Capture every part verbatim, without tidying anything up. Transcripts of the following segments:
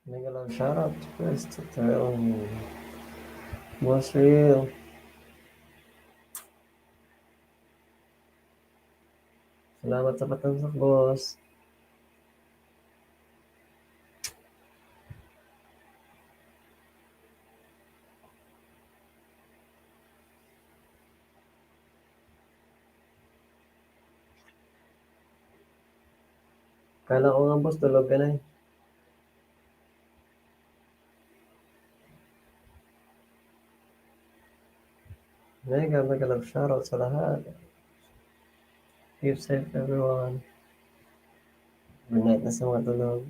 Mega love shoutout first to Terrell. Boss Real. Salamat sa patamsak, boss. Kala ko nga, boss, tulog ka na eh. Mega, mega love shoutout sa lahat. Keep safe, everyone. Good night na sa mga tulog.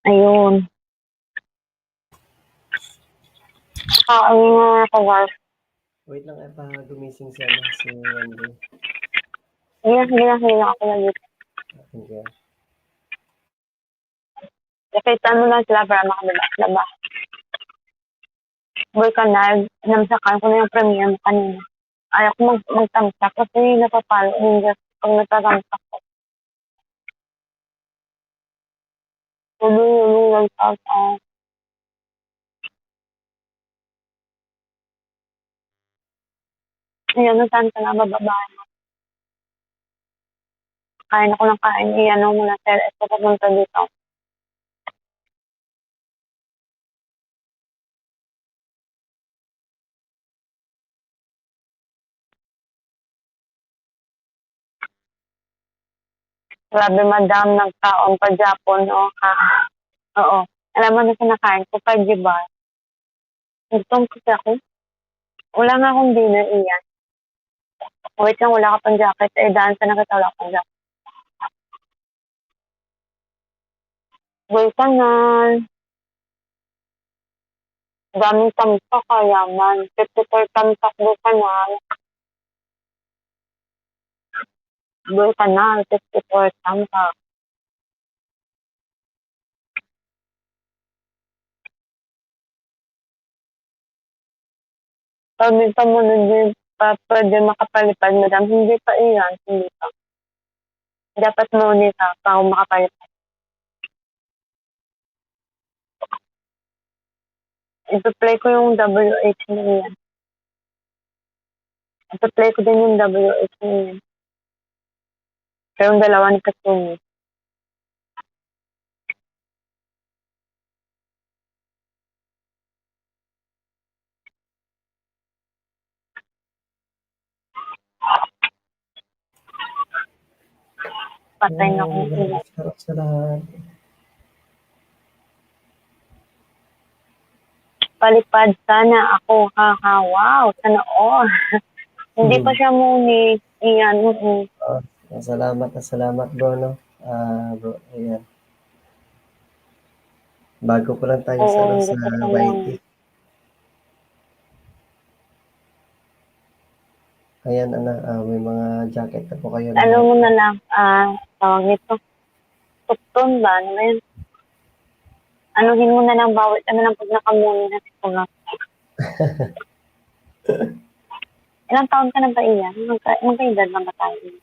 Ayun. Saka, ayun nga, kawas. Wait lang, ay pa gumising si, ano, si Wendy. Sige lang, sige lang, sige lang, ako lang dito. Thank you. Nakita mo lang sila para makababa sila ba? Boy Kanal, namsakan ko na yung premiere mo kanina. Ayaw ko mag-, magtamsak kasi napapalo yung just pag nagtatamsak ko. Tulong-tulong lang sa ako. Ayan, nasaan ka na? Bababa na. Kain ako ng kain. Iyan mo na, sir. Ito papunta dito. Grabe, madam, nagkaon pa gyapon, oh, ha? Oo. Alam mo na, kinakain ko pa, di ba? Gutom kasi ako. Wala nga akong dinner, iyan. Wait lang, wala ka pang jacket. Eh, daan sa nakita, wala akong jacket. Boy Kanal. Daming tampak, kayaman. Fifty-four tampak, Boy Kanal. Boy Kanal, fifty-four tampak. Pag may pamunod, di pa pwede makapalipad, madam. Hindi pa iyan, hindi pa. Dapat mauni ka pa kung makapalipad. Ipa-play ko yung W H na iyan. Ipa-play ko din yung W H na iyan. Pero yung dalawa ni Katumi. Patay na akong ina. Sarap sa lahat. Palipad sana ako, ha, ha. Wow, sana all. Hindi pa Hmm. siya muni. Iyan, mm. Ah, salamat na salamat, bro, no? Ah, bro, ayan. Bago pa lang tayo sa, Oo, ano, hindi sa pa siya Y T. muni. Ayan, ano, ah, may mga jacket na po kayo na Ano mo na lang, ah, tawag nito? Tukton ba? Ano ba yun? Anuhin mo na lang, bawal ka na lang pag nakamuni na siguro. Ilang taon ka na ba, Ian? Magka-, magkaedad na ba tayo?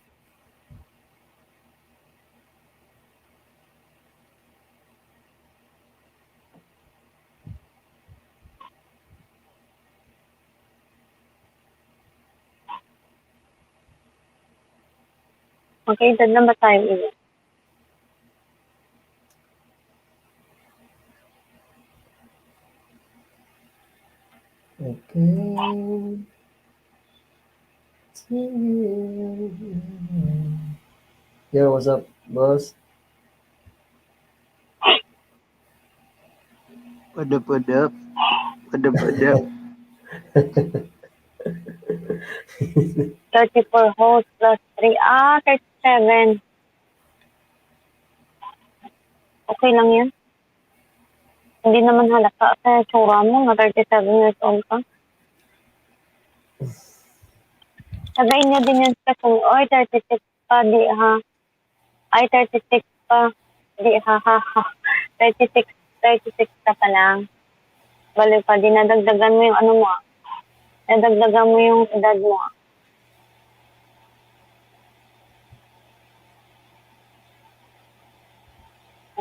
Magkaedad na ba tayo, Ian? Okay. Sige. Yo, what's up, boss? What up, what up? What up, what up? Thirty-four holes plus three. Ah, thirty-seven. Okay lang yan. Hindi naman halata sa itsura mo na thirty-seven years old ka. Sabihin niyo din yan sa kung, "Oy, thirty-six pa, di ha." Ay, thirty-six pa. Di ha, ha, ha. Thirty-six, thirty-six ka pa lang. Balik pa, dinadagdagan mo yung ano mo, ah. Nadagdagan mo yung edad mo, ah.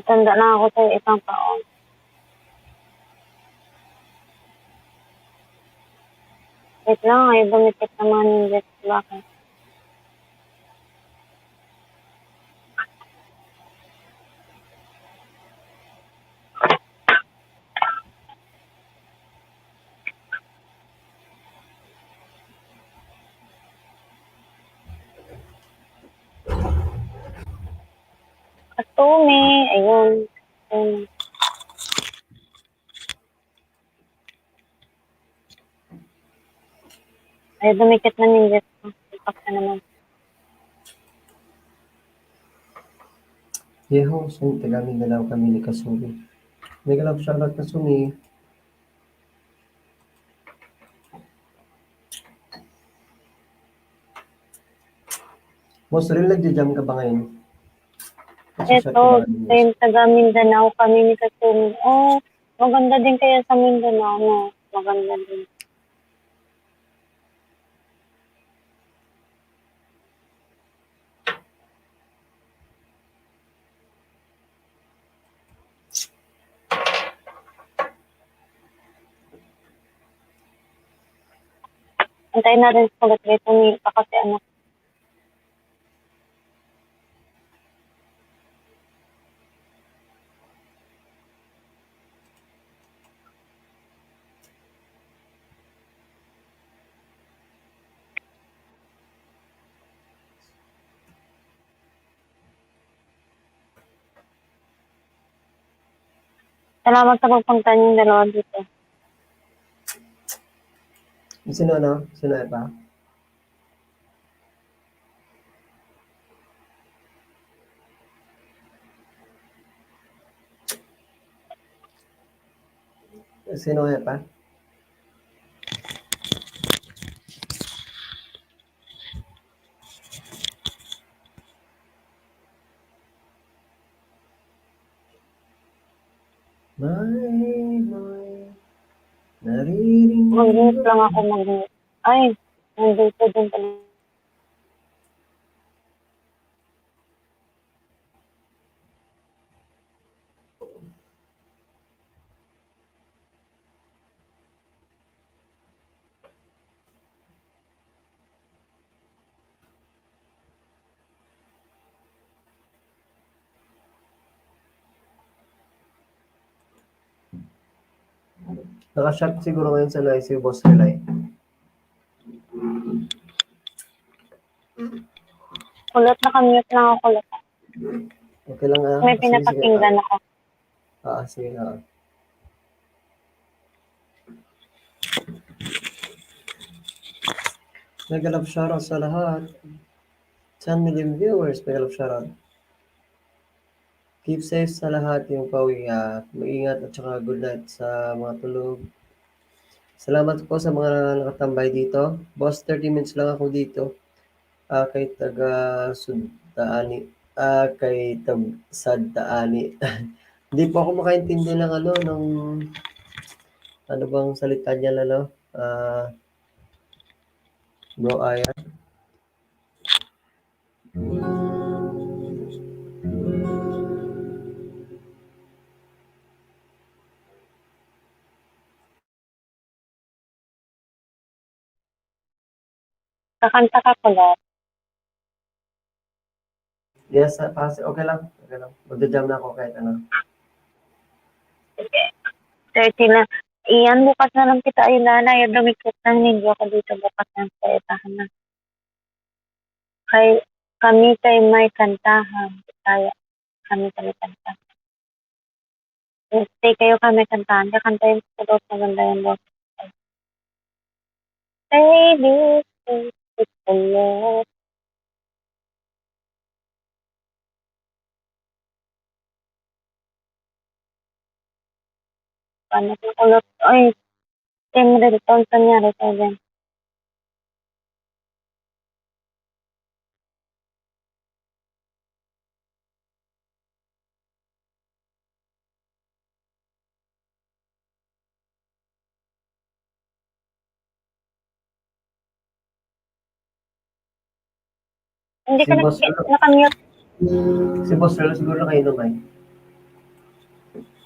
Matanda na ako sa isang taon. Wait lang, ay dumikit naman yung lip. Bakit? Atumi, ayun. Ayun. Ay, dumikit na ninja. Ipak na naman. Yeho, sa taga Mindanao kami ni Kasumi. May galap shoutout, Kasumi. Boss Ril, nagja-jam ka ba ngayon? Nagsa-shot ka ba Ito, ngayon, boss? Same, taga Mindanao kami ni Kasumi. Oh, maganda din kaya sa Mindanao, no? Maganda din. Antayin natin sa kulit dito ni pa kasi ano. Salamat sa pagpunta niyong dalawa dito. Sino, ano? Sino pa? Sino pa? May, may naririnig. Mag-mute lang ako, mag-mute. Ay, nandito din pala. Naka-shot siguro ngayon sa live si Boss Relay. Kulot, naka-mute lang ako, kulot. Kailangan, May sige, sige, pinapakinggan ah. ako. Ah, sige, ah. Mega love shoutout sa lahat. Ten million viewers, mega love shoutout. Keep safe sa lahat, yung Pawi, ah, maingat at saka good night sa mga tulog. Salamat po sa mga nakatambay dito. Boss, thirty minutes lang ako dito. Ah, kay taga Sud ta ani. Ah, kay tag sad ta ani. Hindi po ako makaintindi ng ano, ng ano bang salita niya, lalo? Ah, Bro Ian. Kakanta ka, Kulot. Yes, ah, pase-, okay lang. Okay lang. Magja-jam na ako kahit ano. Sige. Thirty na. Iyan, bukas na lang kita, Ilana. Ayaw dumikit ng ninyo ko dito. Bukas na lang kita. Itahan na. Kay, kami kay may kantahan. Kaya, kami kay may kantahan. Stay kayo kay may kantahan. Kaya kantahin ko daw sa ganda yung boses. Baby, it's the love. Paano ko kulot? Ay, Team Red Tone, kanyari sa dyan. Hindi ka Si Boss nag-, Ro-, nakamute. Si Boss Rel siguro nakainom ay.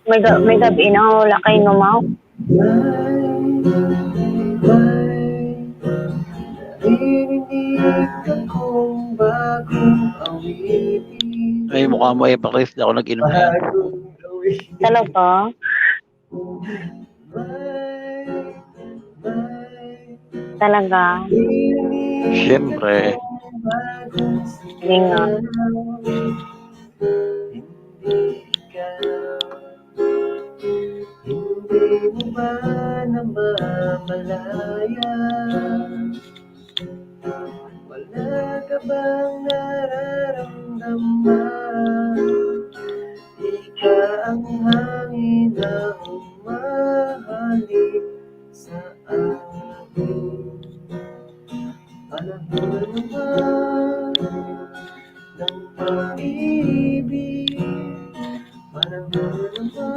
May ga-, may gabi na wala kay numaw. Naririnig akong bagong awitin. Ay, mukha mo, Eva Chris, di ako nag-inom. Bagong gawin. Talaga? Talaga? Siyempre. Hindi nga. Hindi mo ba namamalayan? Wala ka bang nararamdaman? Ika ang hangin na humahalik sa akin. Panahon na ba ng pag-ibig? Panahon na ba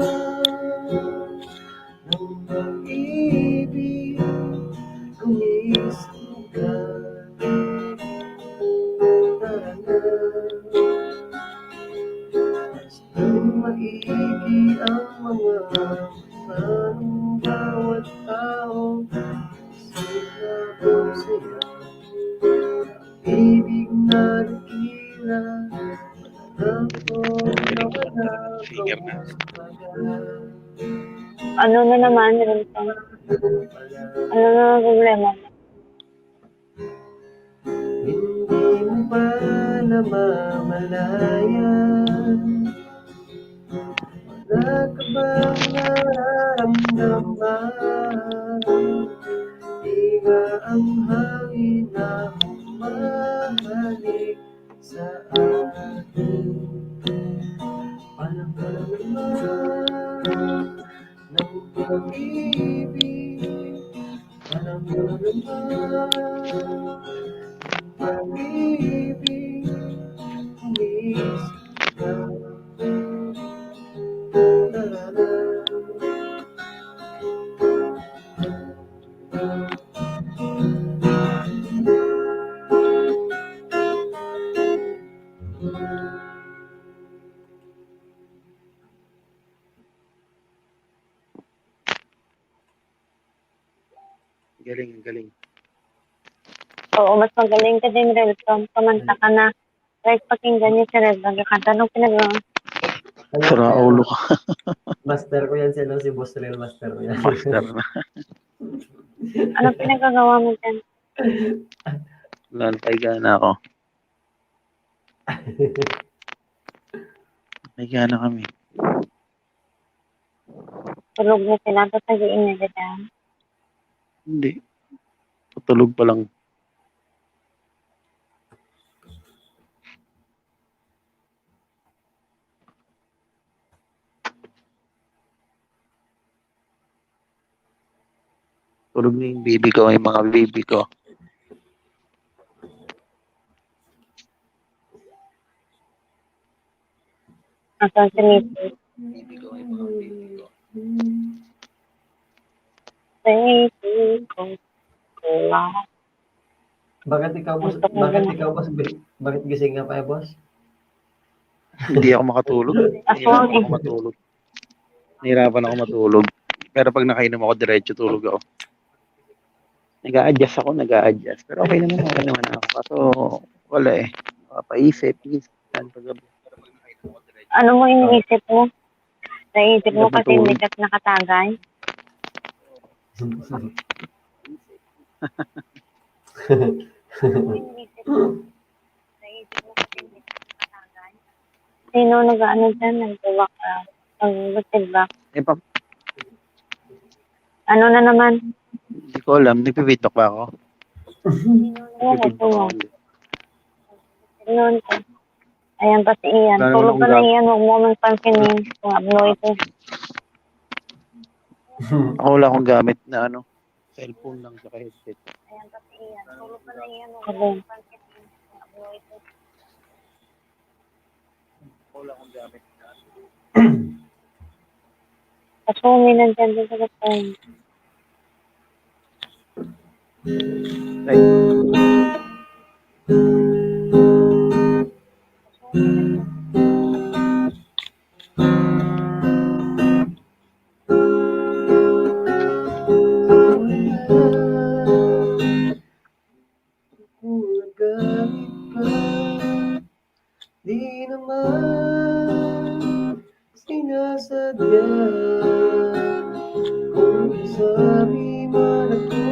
ng pag-ibig? Kumilos ka. Tara na. Kung maigi ang mga tanong, bawat tao, sila ko sila. Ibig na dakila, alam ko na wala Finger na. akong pag-aaral. Ano na naman, Renton? Ano na ang problema? Hindi mo ba namamalayan? Wala ka bang nararamdaman? Di ba ang hangin na humahalik sa atin? Panahon na ba ng pag-ibig? Panahon na ba ng pag-ibig? Kumilos ka. Tara na. Galing, galing. Oo, mas magaling ka din, Renton. Kumanta ka na. Guys, pakinggan niyo si Renton. Kakanta nung pinag- Sira ulo ka. Master ko yan, si, ano, si Boss Rel, master ko yan. Master na. Anong pinagagawa mo dyan? Nantay ka na ako. Nagana kami. Tulog na sila, tapos nag-iinit na. Hindi. Patulog pa lang. Tulog na yung baby ko, yung mga baby ko. Asan si Mister? Baby ko, yung mga baby ko. Baby ko. Wala. Bakit ikaw, boss? Bakit ikaw, boss? Bi-, bakit gising ka pa, eh, boss? Hindi ako makatulog. Nahirapan ako matulog. Nahirapan ako matulog. Pero pag nakainom ako, diretso tulog ako. Nag-a-adjust ako, nag-a-adjust. Pero okay naman, okay naman ako. Kaso, wala eh. Papaisip, minsan, paggabi. Ano mo iniisip mo? Naisip mo kasi hindi ka nakatagay? Sino nag-ano dyan? Nag-block ka? Nag-block ka? Eh, pa, Ano na naman? Hindi ko alam. Nagpipitok ba ako? Ano ko? Ano ko? Ayan pa si Ian. Tulog ka na, Ian. Huwag mo man pansinin. Kung abnoy ko. Ako wala akong gamit na ano. Cellphone lang sa headset. Ayan pa si Ian. Tulog ka na, Ian. Huwag mo man pansinin. Kung abnoy ko. Wala akong gamit na ano. Kasumi nandyan din sa phone. Di naman sinasadya kung sabi man ako,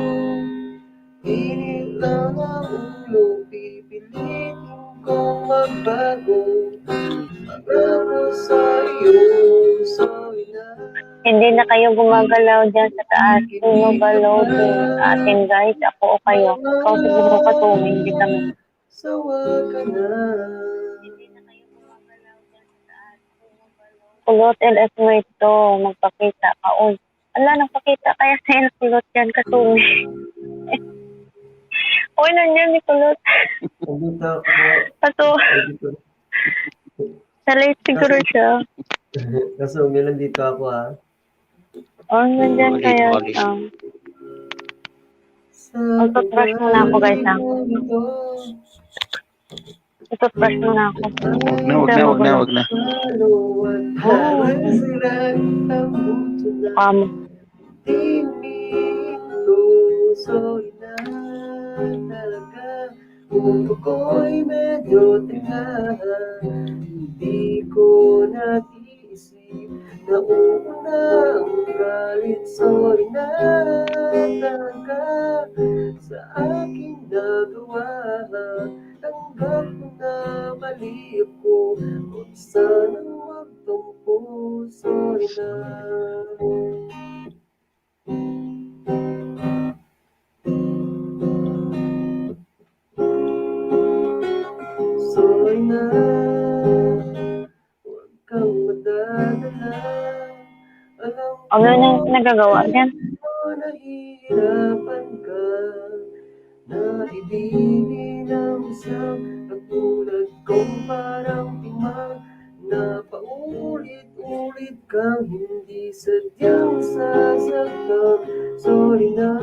init lang ang ulo, pipilitin kong magbago. Pagkako sa iyo, sorry na. Hindi na kayo gumagalaw dyan sa taas. Sino ba loading? Atin, guys, ako o kayo? Ikaw siguro, Katumi, hindi kami. Sawa ka na. Kulot, L S mo ito. Magpakita ka. Uy, ala, nagpakita kaya sa El Kulot yan, Katumi. Uy, nandyan ni Kulot. Nandito ako. Kaso, Nandito. Sa late siguro siya. Kaso, may nandito ako, ah. Oh, nandyan Mali, kaya mali. Ang toothbrush muna ako, guys, ah. Toothbrush muna ako. Wag na, wag na, wag na, wag na. Um, Kung ako'y medyo teka, hindi ko nag-iisip. Nauuna ang galit, sorry na talaga sa aking nagawa. Tanggap ko na mali ako, huwag sanang magtampo, sorry na. Sorry na, huwag kang madadala. Alam Ano na yung nagagawa niyan? Nahihirapan ka na ibigin ang isang katulad kong parang timang na paulit-ulit kang hindi sadyang sasaktan. Sorry na,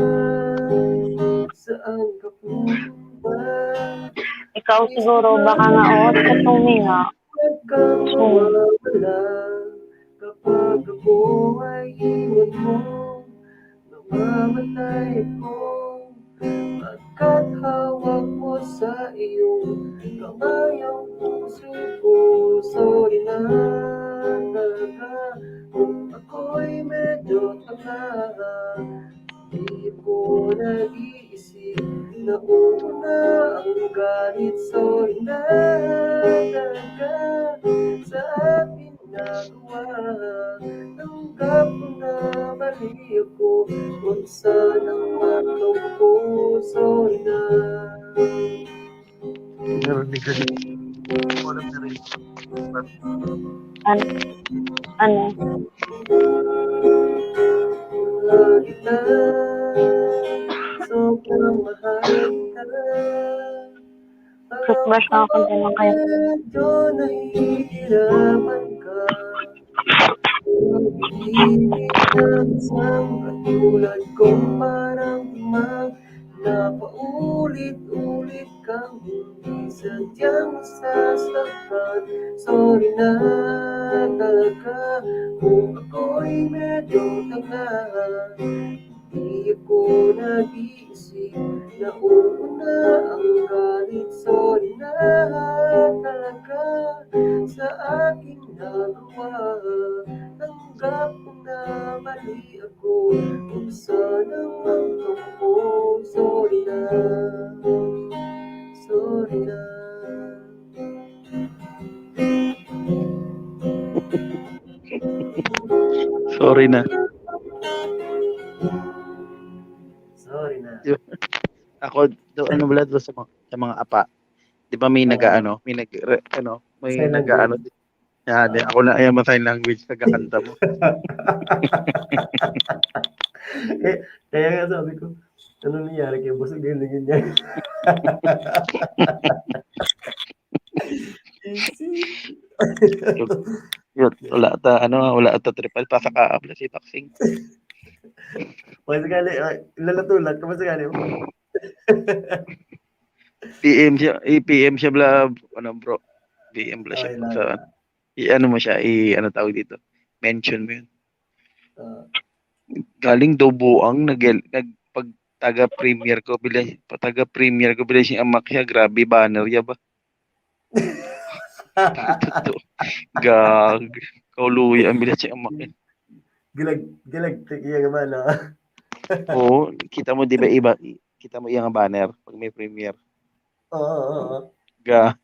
saan ka pupunta? Ikaw siguro, baka nga, oh, sa Katumi nga. Huwag kang mawawala kapag ako ay iwan mo. Mamamatay ako pagkat hawak mo sa iyong kamay ang puso ko. Sorry na talaga kung ako'y medyo tanga. Di ko nag-iisip na una ang galit. Sorry na talaga sa akin Tanggap ko na mali ako, unsa nang matong ko, sorry na. Ano? Ano? Sobrang mahal ka. Toothbrush na ako, ganun kayo. Medyo nahihirapan ka. Pag-ibig ng isang katulad kong parang timang na paulit-ulit kang hindi sadyang nasasaktan. Sorry na talaga kung ako'y medyo tanga. Di ako nag-iisip na una ang galit. Sorry na talaga sa aking nagawa. Tanggap ko na mali ako. Kung sana man ako, sorry na. Sorry na. Sorry na. Sorry na. Yun. Ako, do, ano, wala, do sa mga, sa mga apa. Di ba may Ah. nag-ano, may nag, re- ano, may Silent nag-ano. grade. Ah, di, ako na, ayan, sign language, nagkakanta mo. Eh, kaya nga sabi ko, ano nangyari kay boss? Ganyan, ganyan. Easy. Yun, wala ta, ano, wala ta triple pa sa kaap na si boxing. Pag sakali, ay, lalatulat ka ba sakali mo? P M siya, i-P M siya bla, ano, bro. P M bla siya Ay, sa, lang. i-ano mo siya, i-ano tawag dito. Mention mo yun. Ah, Galing daw buang, nag, nag, pag taga-premier ko, bila, pag taga-premier ko, bila siya amak siya, grabe, banner ya ba? Totoo. Gag. Kauluya, ang bila siya amak. gilag, gilag, iya naman, ah. Oo, kita mo, di ba, iba, i- kita mo iyang banner pag may premier. Oo, oo, oo. Ga.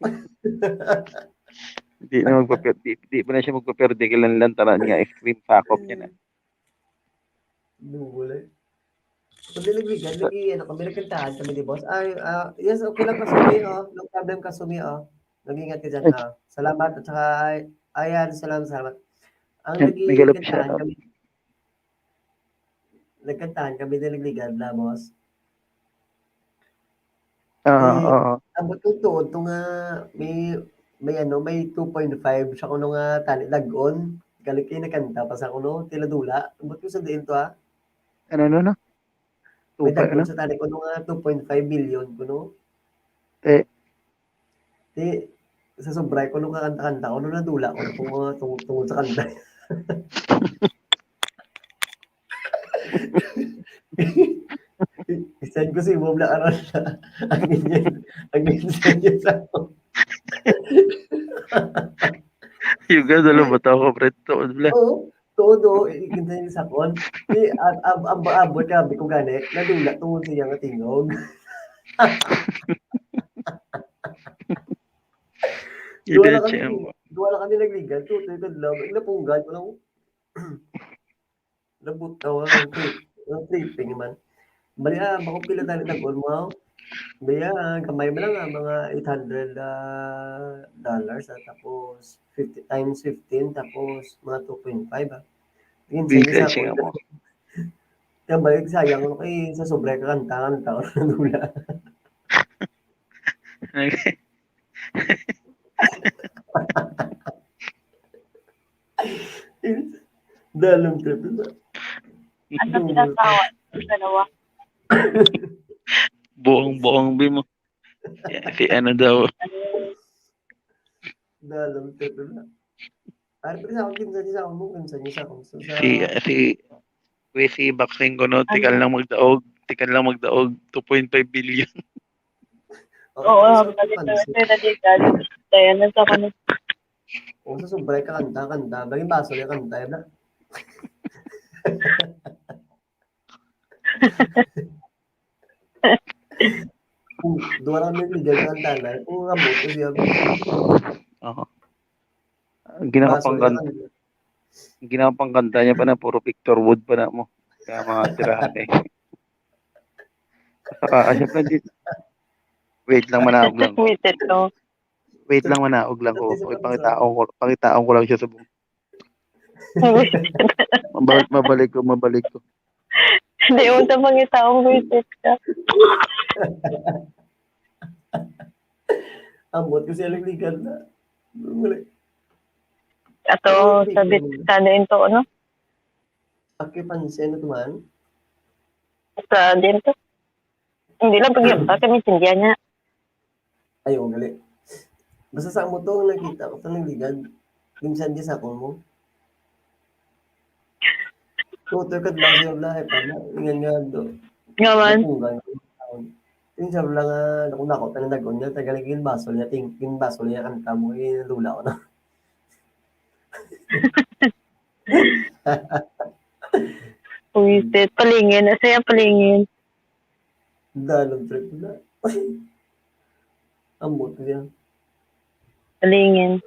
Di na magpa-, di, di pa na siya magpaperde kay lantaran nga extreme sakop niya na. Nung wala. Kung nilagwigan, lagi, ano, kami nagkantahan kami ni boss. Ay, ah, yes, okay lang, Kasumi, oh. No problem, Kasumi, oh. Nag-ingat ka dyan, ah. Salamat, at saka, ay, ayan, salamat, salamat. Ang Yan, lagi, may galop kantahan siya. kami. Nagkantahan kami din, nagligad na, boss. Ah, Eh, oo. Ambot ko tuod to nga may, may ano, may two point five siya kuno nga tani lag-on. Galing kay nakanta pa sa kuno, tila dula. Ambot ko sa diin to, ha? Ano, ano, ano? May Tupa, ano? lag-on sa tani kuno nga two point five billion kuno. Eh. Di, sa sobra kuno kakanta-kanta, kuno nadula ko kung mga tungod, tungod sa kanta. I-send ko si Bob na aron na. Ang ganyan. Ang ganyan sa ako. Yung ganda lang ba tao ka, pre? Tuod, bla. Oo. Todo, ikinta yung sakon. Di, ab, ab, ab, abot, sabi ko gani, nadula tungod sa iyang tingog. Hindi, Duwa na kami, G M. Duwa na kami nagligan, tutoy ka lang, napunggan ko lang. Labot daw ang trip, ang tripping man. Bali, ah, bako pila tani nag-on mo? Baya, gamay man lang, ah, mga eight hundred, ah, dollars, ah, tapos fifty times fifteen, tapos mga two point five, ah. Tingin sa Bigay isa siya ko. mo. Kaya balik, sayang ako kay sa sobra ka kanta, kanta, kanta, wala. Dalong trip na. Ano tinatawa? Ang dalawa. Buong-buong bi mo. Yeah, si ano daw. Dalong trip na. Ano pa sa akong kinsa, sa akong, kinsa, sa akong, sa, Si, si, we si Boxing ko, no? Tikal lang magdaog. Tikal lang magdaog. Two point five billion. Oo, ang balik na ito na di ka. Kaya na sa kami. O, sa sobra ka kanta, kanta. Bagay baso yung kanta, yun na. Kung duwa lang may legal na kanta na, kung abot, kasi yung Oo. Ginakapanggan. Ang ginawa pang kanta niya pa na puro picture wood pa na mo. Kaya mga tirahan eh. Saka, ah, syempre, di, wait lang, manaog lang ko. Wait, ito. Wait lang, manaog lang ko. Pangitaon ko, pangitaon ko lang siya sa buong. Mabalik, mabalik ko, mabalik ko. Hindi, unsa pangitaon ko, wait ka. Ambot ko siya nagligad na. Muli. Ato, sabi sa din to, ano? Aki pansin na tuman. Sa din to. Hindi lang pag-iampas, kami sindihan niya. Ay, oo, gali. Basta sa amo to, ang nakita ko, to nagligad. Minsan di sa akong mo. Tutoy ka lang siya, wala, eh, pala. Ingan nga, do. Nga man. Nakuha nga. Yung sabi lang, ah, naku, naku, tanang nag-on niya, tagalagin baso niya, ting-, ting baso niya, kanta mo, eh, lula ko na. Uwisit, palingin. Asa yung palingin? Dalong trip na. Ambot niya. Palingin.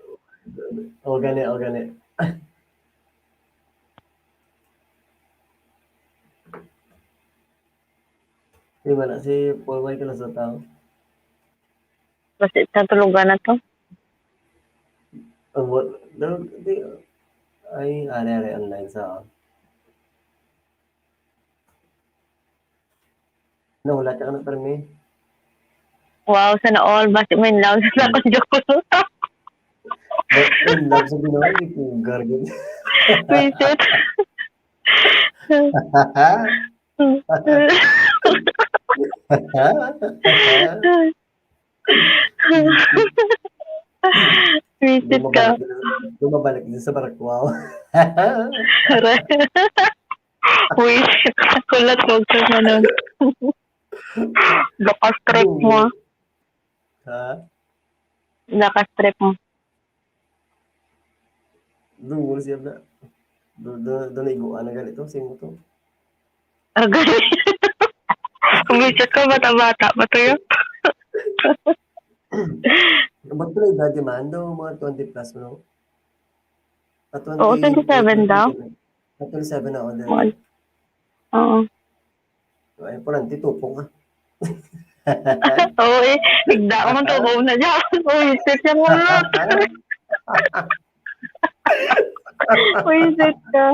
O gani, o gani. Di ba na si Paul Michael sa tao? Basta sa tulugan na to. Ambot. Dalong, di, ay, are, are, online sa. Nahulat ka na, permi. Wow, sana all. Basta may love sa akong joke. But in love sa ginawa, may kugar, gud. Wait, wait. Wait, wait ka. Lumabalik din sa Barakwaw. Uy, kulat ko sa ano. Naka-strip mo. Ha? Naka-strip mo. Dungol siya na. Do, do, do na iguan na ganito, sing mo to. Agay. Umisip ka, bata-bata pa to yun. Ba't pala edad man? Do, mga twenty plus, no? Ah, Oo, twenty-seven daw. Ah, twenty-seven na, order. Oo. Ay, parang titupong ka. Oo eh. Igda ko man tubo na dyan. Uy, sit ka muna. Uy, sit ka.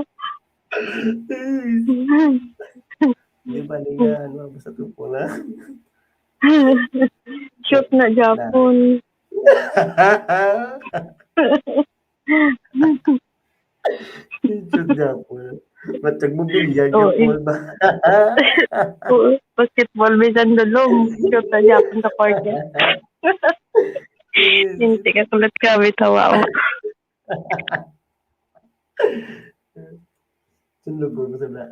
Hindi ba niya, ano, basta tupo na. Shoot na Japon. Shoot Japon. Matag mo bilyag Oo, Japon ba? Oo, basketball, bisan dulong. Shoot na Japon sa court niya. Hindi ka kulat ka, may tawa ko. Sundog ko sa na.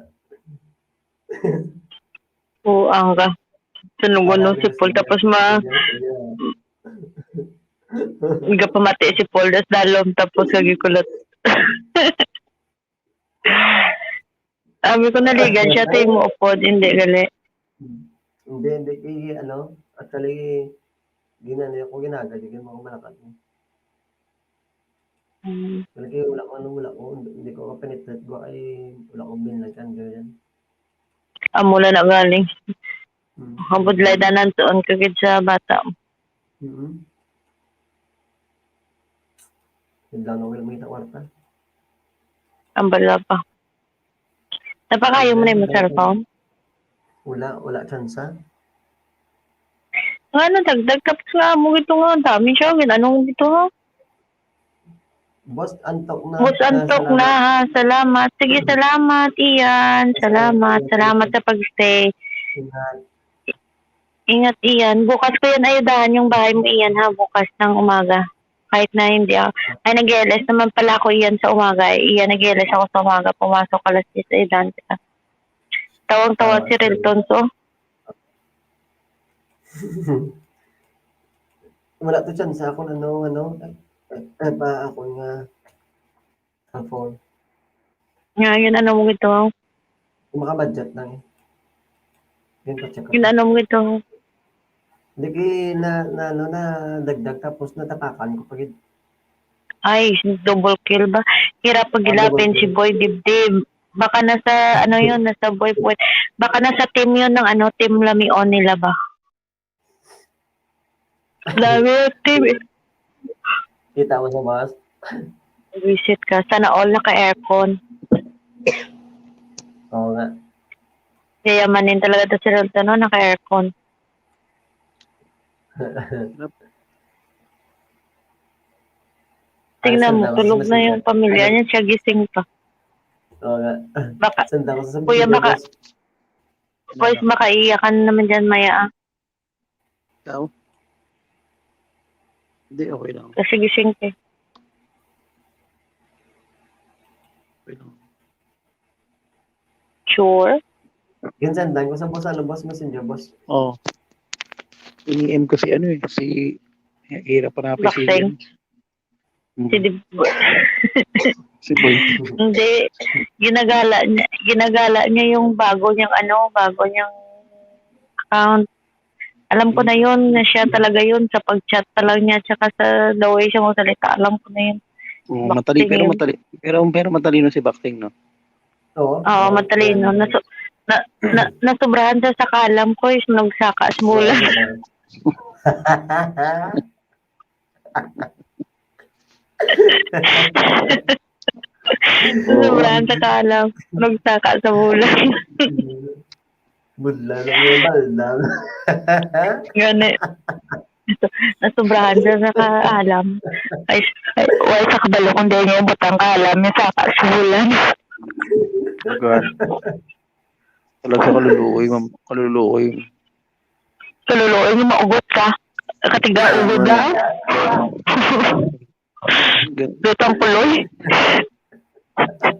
Oo, ang ka. Sunugon nung si Paul, tapos ma-, gapamati si Paul, das dalom, tapos kagikulat. Sabi ko, naligan siya, tayo mo upod, hindi, gali. Hindi, hindi, kay, ano, actually, ginano ako ginaga, di ko mga malakat. Mm. Lagi, wala ko, ano, wala ko, hindi ko ka-penetrate ko, ay, wala ko binlagan, ganyan. Amo na na galing. Mm. Ang budlay danan tuon ka gid sa bata. Mm-hmm. Bigla na wala may kwarta. Ang bala pa. Napakayo mo na yung cellphone? Wala, wala tsansa. Nga na, dagdag. Tapos nga mo gito nga, dami siya. Gin-, anong gito nga? Boss, antok na. Boss, antok na, ha? Salamat. Sige, salamat, Ian. Salamat. Salamat sa pag-stay. Ingat. Ingat, Ian. Bukas ko yan ayudahan yung bahay mo, Ian, ha? Bukas ng umaga. Kahit na hindi ako. Ay, nag-L S naman pala ako, Ian, sa umaga. Ian, nag-L S ako sa umaga. Pumasok alas diyes, ayudahan kita. Tawang-tawa Ah, si Relton, so. Wala to chance ako na no, ano, eh, eh, pa ako nga cellphone. Nga, yun, ano mo gito? Kung makabudget lang eh. Yun pa check. Yun, ano mo gito? Hindi kay na, na, ano, na dagdag tapos natapakan ko pag Ay, double kill ba? Hirap Ah, double paghilapin si kill. Boy Dibdib. Baka nasa, ano yun, nasa boy, boy. Baka nasa team yun ng ano, team Lamion nila ba? Dami yung team eh. Kita mo sa boss? Visit ka. Sana all naka-aircon. Oo nga. Yayamanin talaga to si Roldan, no? Naka-aircon. Tingnan mo, tulog na yung pamilya niya, siya gising pa. Oo nga. Baka, Sanda ko sa kuya, baka, boss. Boys, makaiyakan naman dyan, maya, ah. Ikaw? Hindi, okay lang. Kasi gising ka eh. Okay lang. Sure? Yan, Sandan. Kung saan po sa ano, boss, messenger, boss? Oo. Ini-M ko si ano eh, si, hirap pa na si Boxing. Ian. Mm. Si Dib-, Si Boy. Hindi. Ginagala niya, ginagala niya yung bago niyang ano, bago niyang account. Alam ko na yun, na siya talaga yun, sa pag-chat pa lang niya, tsaka sa the way siya magsalita, alam ko na yun. Oo, matali-, Boxing pero yun. matali-, pero, pero matalino si Boxing, no? Oo. Oo, Oo, matalino. oo. Nasu-, na, na, nasubrahan siya sa kalam ko, is nagsaka sa bola. Oo. Sobrang sa kalam. Nagsaka sa bulan. Budla na yung balda. Gani. Nasubrahan siya sa kaalam. Ay, ay, wala sa kabalo kung di niya yung butang kaalam, yung saka sa bulan. Oh, God. Talaga kaluluoy, ma'am. Kaluluoy. Kaluluoy nga maugot ka. Katiga ulo daw. Dutang kuloy.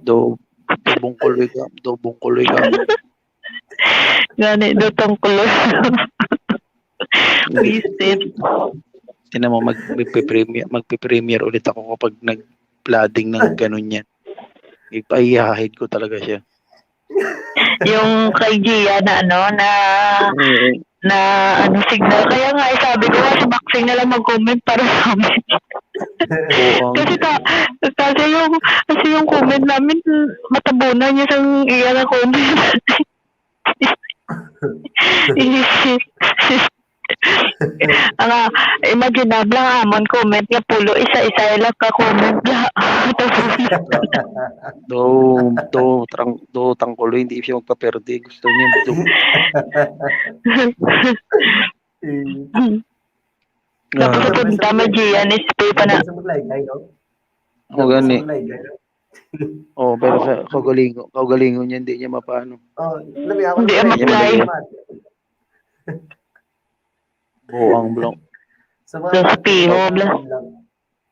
Do, do bungkuloy ka, do bungkuloy ka. Gani, dutang kuloy. Wisit. Tinan mo, mag-, magpe-premiere, magpe-premiere ulit ako kapag nag-flooding ng ganun yan. Ipaihahid ko talaga siya. Yung kay Gia na ano, na, Mm. na ano, signal. Kaya nga, eh, sabi ko nga, si Maxine na lang mag-comment para sa amin. Oo, ang Kasi ka-, kasi yung, kasi yung comment namin, matabunan niya sa iya na comment. Ang, ah, imagine na lang amon comment nga pulo, isa-isa lang ka comment la. Do, do, trang-, do, tangkulo, hindi siya magpaperde. Gusto niya do. Eh. Tapos Ah. sa punta, may G N S P pa na. Sa Maglaygay, no? O, gani. Sa Maglaygay, no? Oo, pero sa kaugalingon, kaugalingon niya, hindi niya mapaano. Oh, labi ako Hindi, na ang pala, maglay. Hindi niya mati. Buang blank. Sa mga Sa piho, bla.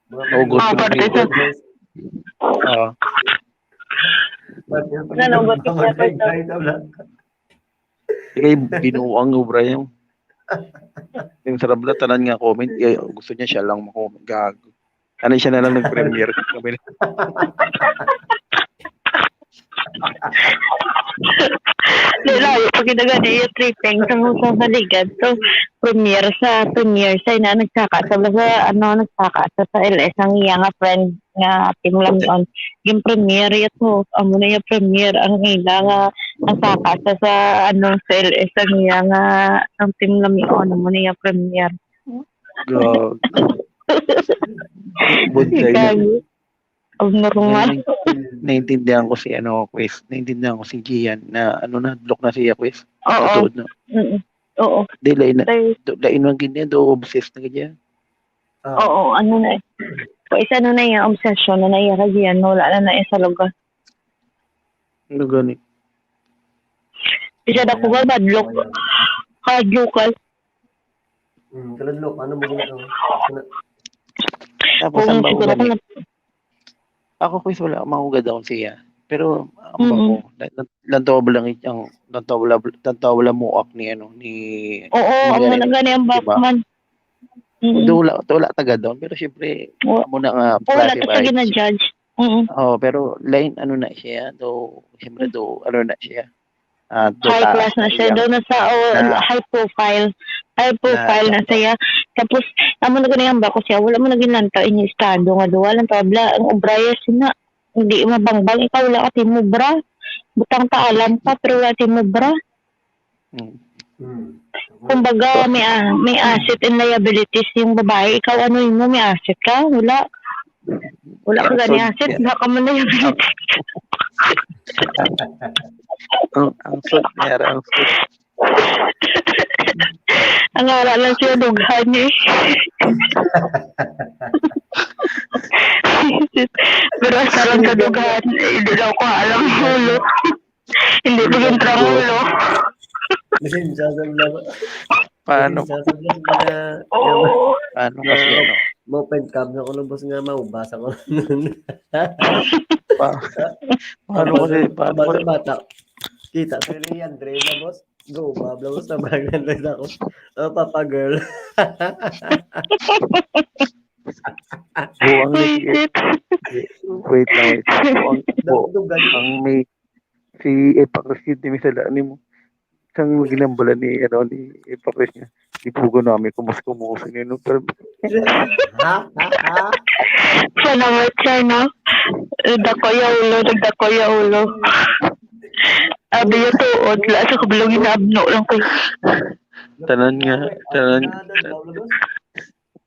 Mga Naugot Ah, ko na parte sa piho. Ah. Parte sa Nanugot ko mga sa guys, guys, wala. Ikay binuang obra yung, yung sa Rabla, tanan nga comment, eh, gusto niya siya lang mag-comment. Gago. Ano, siya na lang nag-premiere. Sabi na. Di, layo pa gid ang iya tripping sa, sa saligan. So, premiere sa, premiere sa, ina, nagsaka sa, sa, ano, nagsaka sa, sa L S ang iya nga friend nga Team Lamion. Yung premiere, yato, amo na yung premiere, ang ila nga, nasaka sa, sa, ano, sa L S ang iya nga, ang Team Lamion, amo na yung premiere. Gag. Buntay na. Gago. Abnormal. Nai-, naiintindihan ko si, ano, Chris. Naiintindihan ko si Gian na, ano na, block na siya, Chris. Oo. Matuod na. Mm-mm. Oo. Di, lain na, Tay- do, lain man gid niya, do, obsessed na gid niya. Ah. Oo, ano na eh. Kung isa na na yung obsession na naiya ka Gian, wala na na yung sa lugar. Ano gani? Isa na ko ba, madlock? Kadlokal. Hmm, kaladlok, ano mo ginagawa? Ano? Tapos, Kung ang bago siguro gani, kung ako, Chris, wala, mahuga daw siya. Pero, ang Mm. bako, la-, la-, lantaw ba lang ang, lantaw wala, lantaw wala mo ak ni, ano, ni Oo, Maria ang Elena, nagani ang di ba? Batman. Mm. Do wala, do wala taga down, pero syempre, Wa-, amo na nga, wala klase ta ba, siya gina-judge. Mm. Oo, pero lain, ano na siya, do, syempre, Mm. do, ano na siya. Ah, high class na siya, daw nasa, oh, na high profile. High profile na siya. Tapos, amo na gani ang bako siya, wala mo na ginlantaw inyo estado nga duwa lang, tabla, ang obraya sina, hindi mabangbang, ikaw wala ka timobra. Butang ta alam ka, pero wala timobra. Mm. Mm. Kumbaga, may, ah, may asset and liabilities yung babae. Ikaw, ano yun mo? May asset ka? Wala. Wala ka gani asset, wala ka man liabilities. Ang, ang sud, meron ang sud. Ang ara lang siya, dughan eh. Pero sa ron ka dughan, eh, hindi daw ko alam ang ulo. Hindi pa yung tramulo. Lisensya sa mga, paano? Lisensya sa mga, mga, oo. Paano kasi, ano? Mo-, mo-, open cam na ko lang, boss, nga maubasa ko. Pa-, paano kasi, paano bata, kasi? Bata. Kita ko ni Andre na, boss. Go, babla, boss, na barangay lang ako. Oh, Papa Girl. Buang ni, wait, wait lang, wait. Buang, bu-, ang may Si Epacris, di misala nimo. Sang ginambala ni, ano, ni Epacris niya. Ipugo namin kumus-kumus ni, no? Pero ha? Ha? Ha? Salamat siya, no? Nagdako ya ulo, nagdako ya ulo. Abi ya tuod, la sa kabalong inaabno lang ko. Tanan nga, tanan.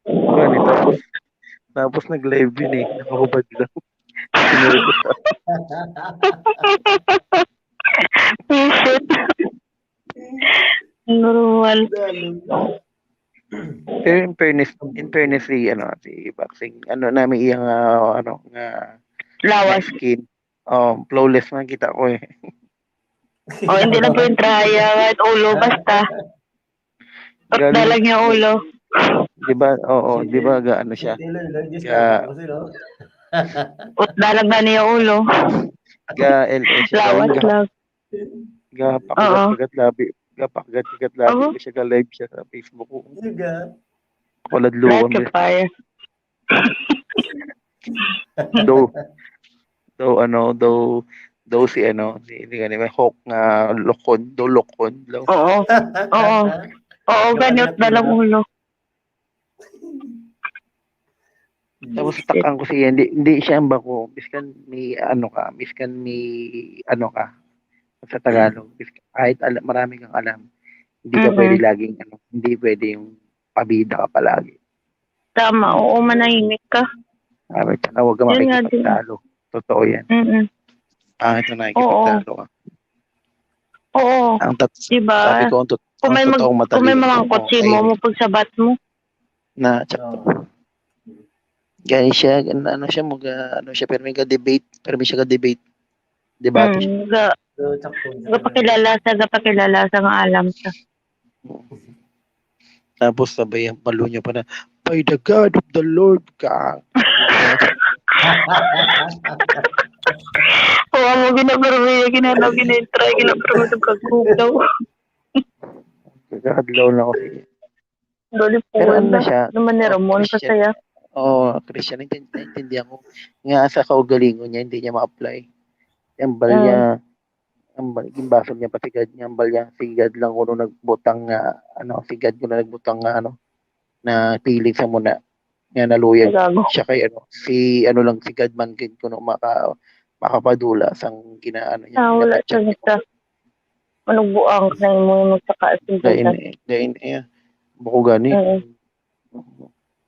Gani, tapos, tapos nag-live yun eh. Nakahubad lang. Shit. Normal. Pero in fairness, in fairness si, ano, si Boxing, ano namin iyang, ah, ano, nga lawas. Skin. Um, flawless man kita ko eh. Oh, hindi lang po yung traya, kahit ulo, basta. Utda lang yung ulo. Di ba? Oo, di ba, ga-, ano siya? Ga-, utda lang na niya ulo. Ga-, L A siya. Lawas lang. Ga-, pakigat-kigat labi. Ga-, pakigat-kigat labi. Oo. Siya ga-live siya sa Facebook ko. Wala dluwang. Like a fire. Daw, daw, ano, daw, daw si, ano, si, si, ano, may hawk nga lokon, daw lokon, daw. Oo. Oo. Oo, ganit na lang ulo. Tapos takan ko siya, hindi, hindi siya ang bako, biskan may, ano ka, biskan may, ano ka, sa Tagalog, biskan, kahit ala-, marami kang alam, hindi ka pwede laging, ano, hindi pwede yung pabida ka palagi. Tama, oo, manahimik ka. Sabi, tsaka huwag ka makikipagtalo. Totoo yan. Mm-mm. Pangit na nakikipagtalo ka. Oo. Ang tat-, diba? Sabi ko, ang tot-, kung may mag-, kung may mamangkot sa imo, mo pagsabat mo. Na, tsaka, gani siya, ano siya, mag-, ano siya, pero may ka-debate, pero may siya ka-debate. Debate siya. Mm, ga-, gapakilala sa, gapakilala sa nga alam siya. Tapos sabay ang palo niya pa na, "By the God of the Lord ka." Oo, amo gina-, pero may gina-, ano, gina-try, gina-, pero may nagkagugdaw. Kagahadlaw na ako. Pero ano na siya, naman ni Ramon, Christian. Kasaya. Oo, Christian, naintin-, naintindihan ko. Nga sa kaugalingon niya, hindi niya ma-apply. Ambal niya, ambal, ginbasol niya pa si God niya, ambal niya, si God lang kuno nagbutang nga, ano, si God kuno nagbutang nga, ano, na piling sa muna. Nga naluyag siya kay, ano, si, ano lang, si God man gid kuno maka-, makapadula sang gina-, ano niya, ah, wala siya. Manugbuang ka na imo magsaka sa dain, eh, dain, eh, buko gani. Mm.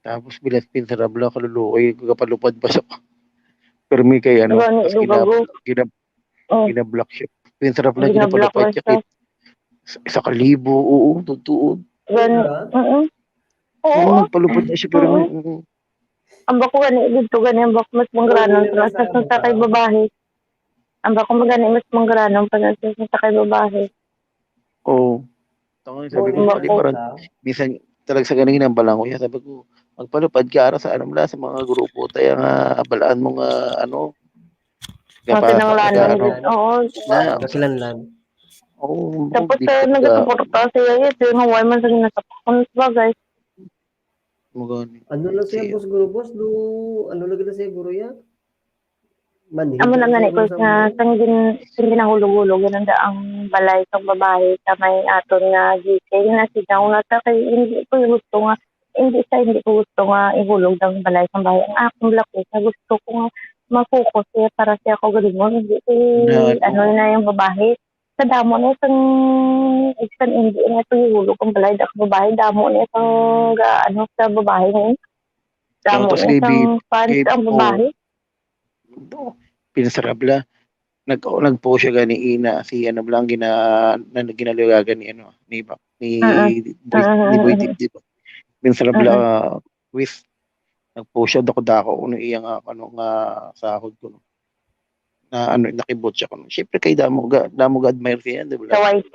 Tapos bilas pinsa ra bala kaluluoy, gapalupad pa siya. Pero may kay ano, gani, mas ginab-, ginab-, oh, ginablock siya. Pinsa ra bala ginapalupad siya kay sa, sa kalibo, oo, totoo. Gani, oo. Oo, oo, nagpalupad na siya, pero oo, may, oo. Ang bako gani, dito gani, ang bako mas mangranon, oo, sa, sa, sa kay babae. Ang bako magani mas mangranon pa sa, sa kay babae. Oo. Tama, sabi ko, "Dali, parang minsan talaga sa ganang hinambalan ko yan." Sabi ko, "Magpalupad ka ara sa, ano, sa mga grupo, tayo nga balaan mo nga, ano, mga kinahanglanon, ano, oo, na, kinahanglan." Oo, tapos, di ah, ko nagasuporta siya, yes, yung Hawaii man sa ginasakpan, bagay. Magani. Ano lang siya, boss, guro, boss? Do, ano lang gina siya, guro, ya? Manhid Amo na lang gani sa ko ano sa nga, mga sang gin-, sang ginahulog-hulog, yun ang daang balay sang babayi sa may aton nga G K. Nga sigaw na sa kay, hindi ko gusto nga, hindi sa, hindi ko gusto nga ihulog ang balay sang babayi. Ang akong laki nga gusto ko nga ma-focus siya para siya ako galingon. Hindi ko, Na, ano oo. na yung babae. Sa damo na isang, isang hindi na ito ihulog ang balay sa babae. Damo na isang ga-, ano, sa babae na yun. Damo Tapos na kay isang Bib-, fans kay, ang oo. babae. Do, pinsarabla. Nag-, nag-post siya gani ina, si ano bala ang gina-, na, ginaluyagan ni ano, ni ba, ni Mm. Boy, Mm, ni Boy mm, Dip, mm. Dip. Pinsarabla, Mm. ah, with, nag-post siya, dako-dako, ano, iya nga, ano, nga sahod ko, no. Na, ano, nakibot siya, kuno. Siyempre, kay damo ga, damo ga admire siya, di ba? Sa Y T?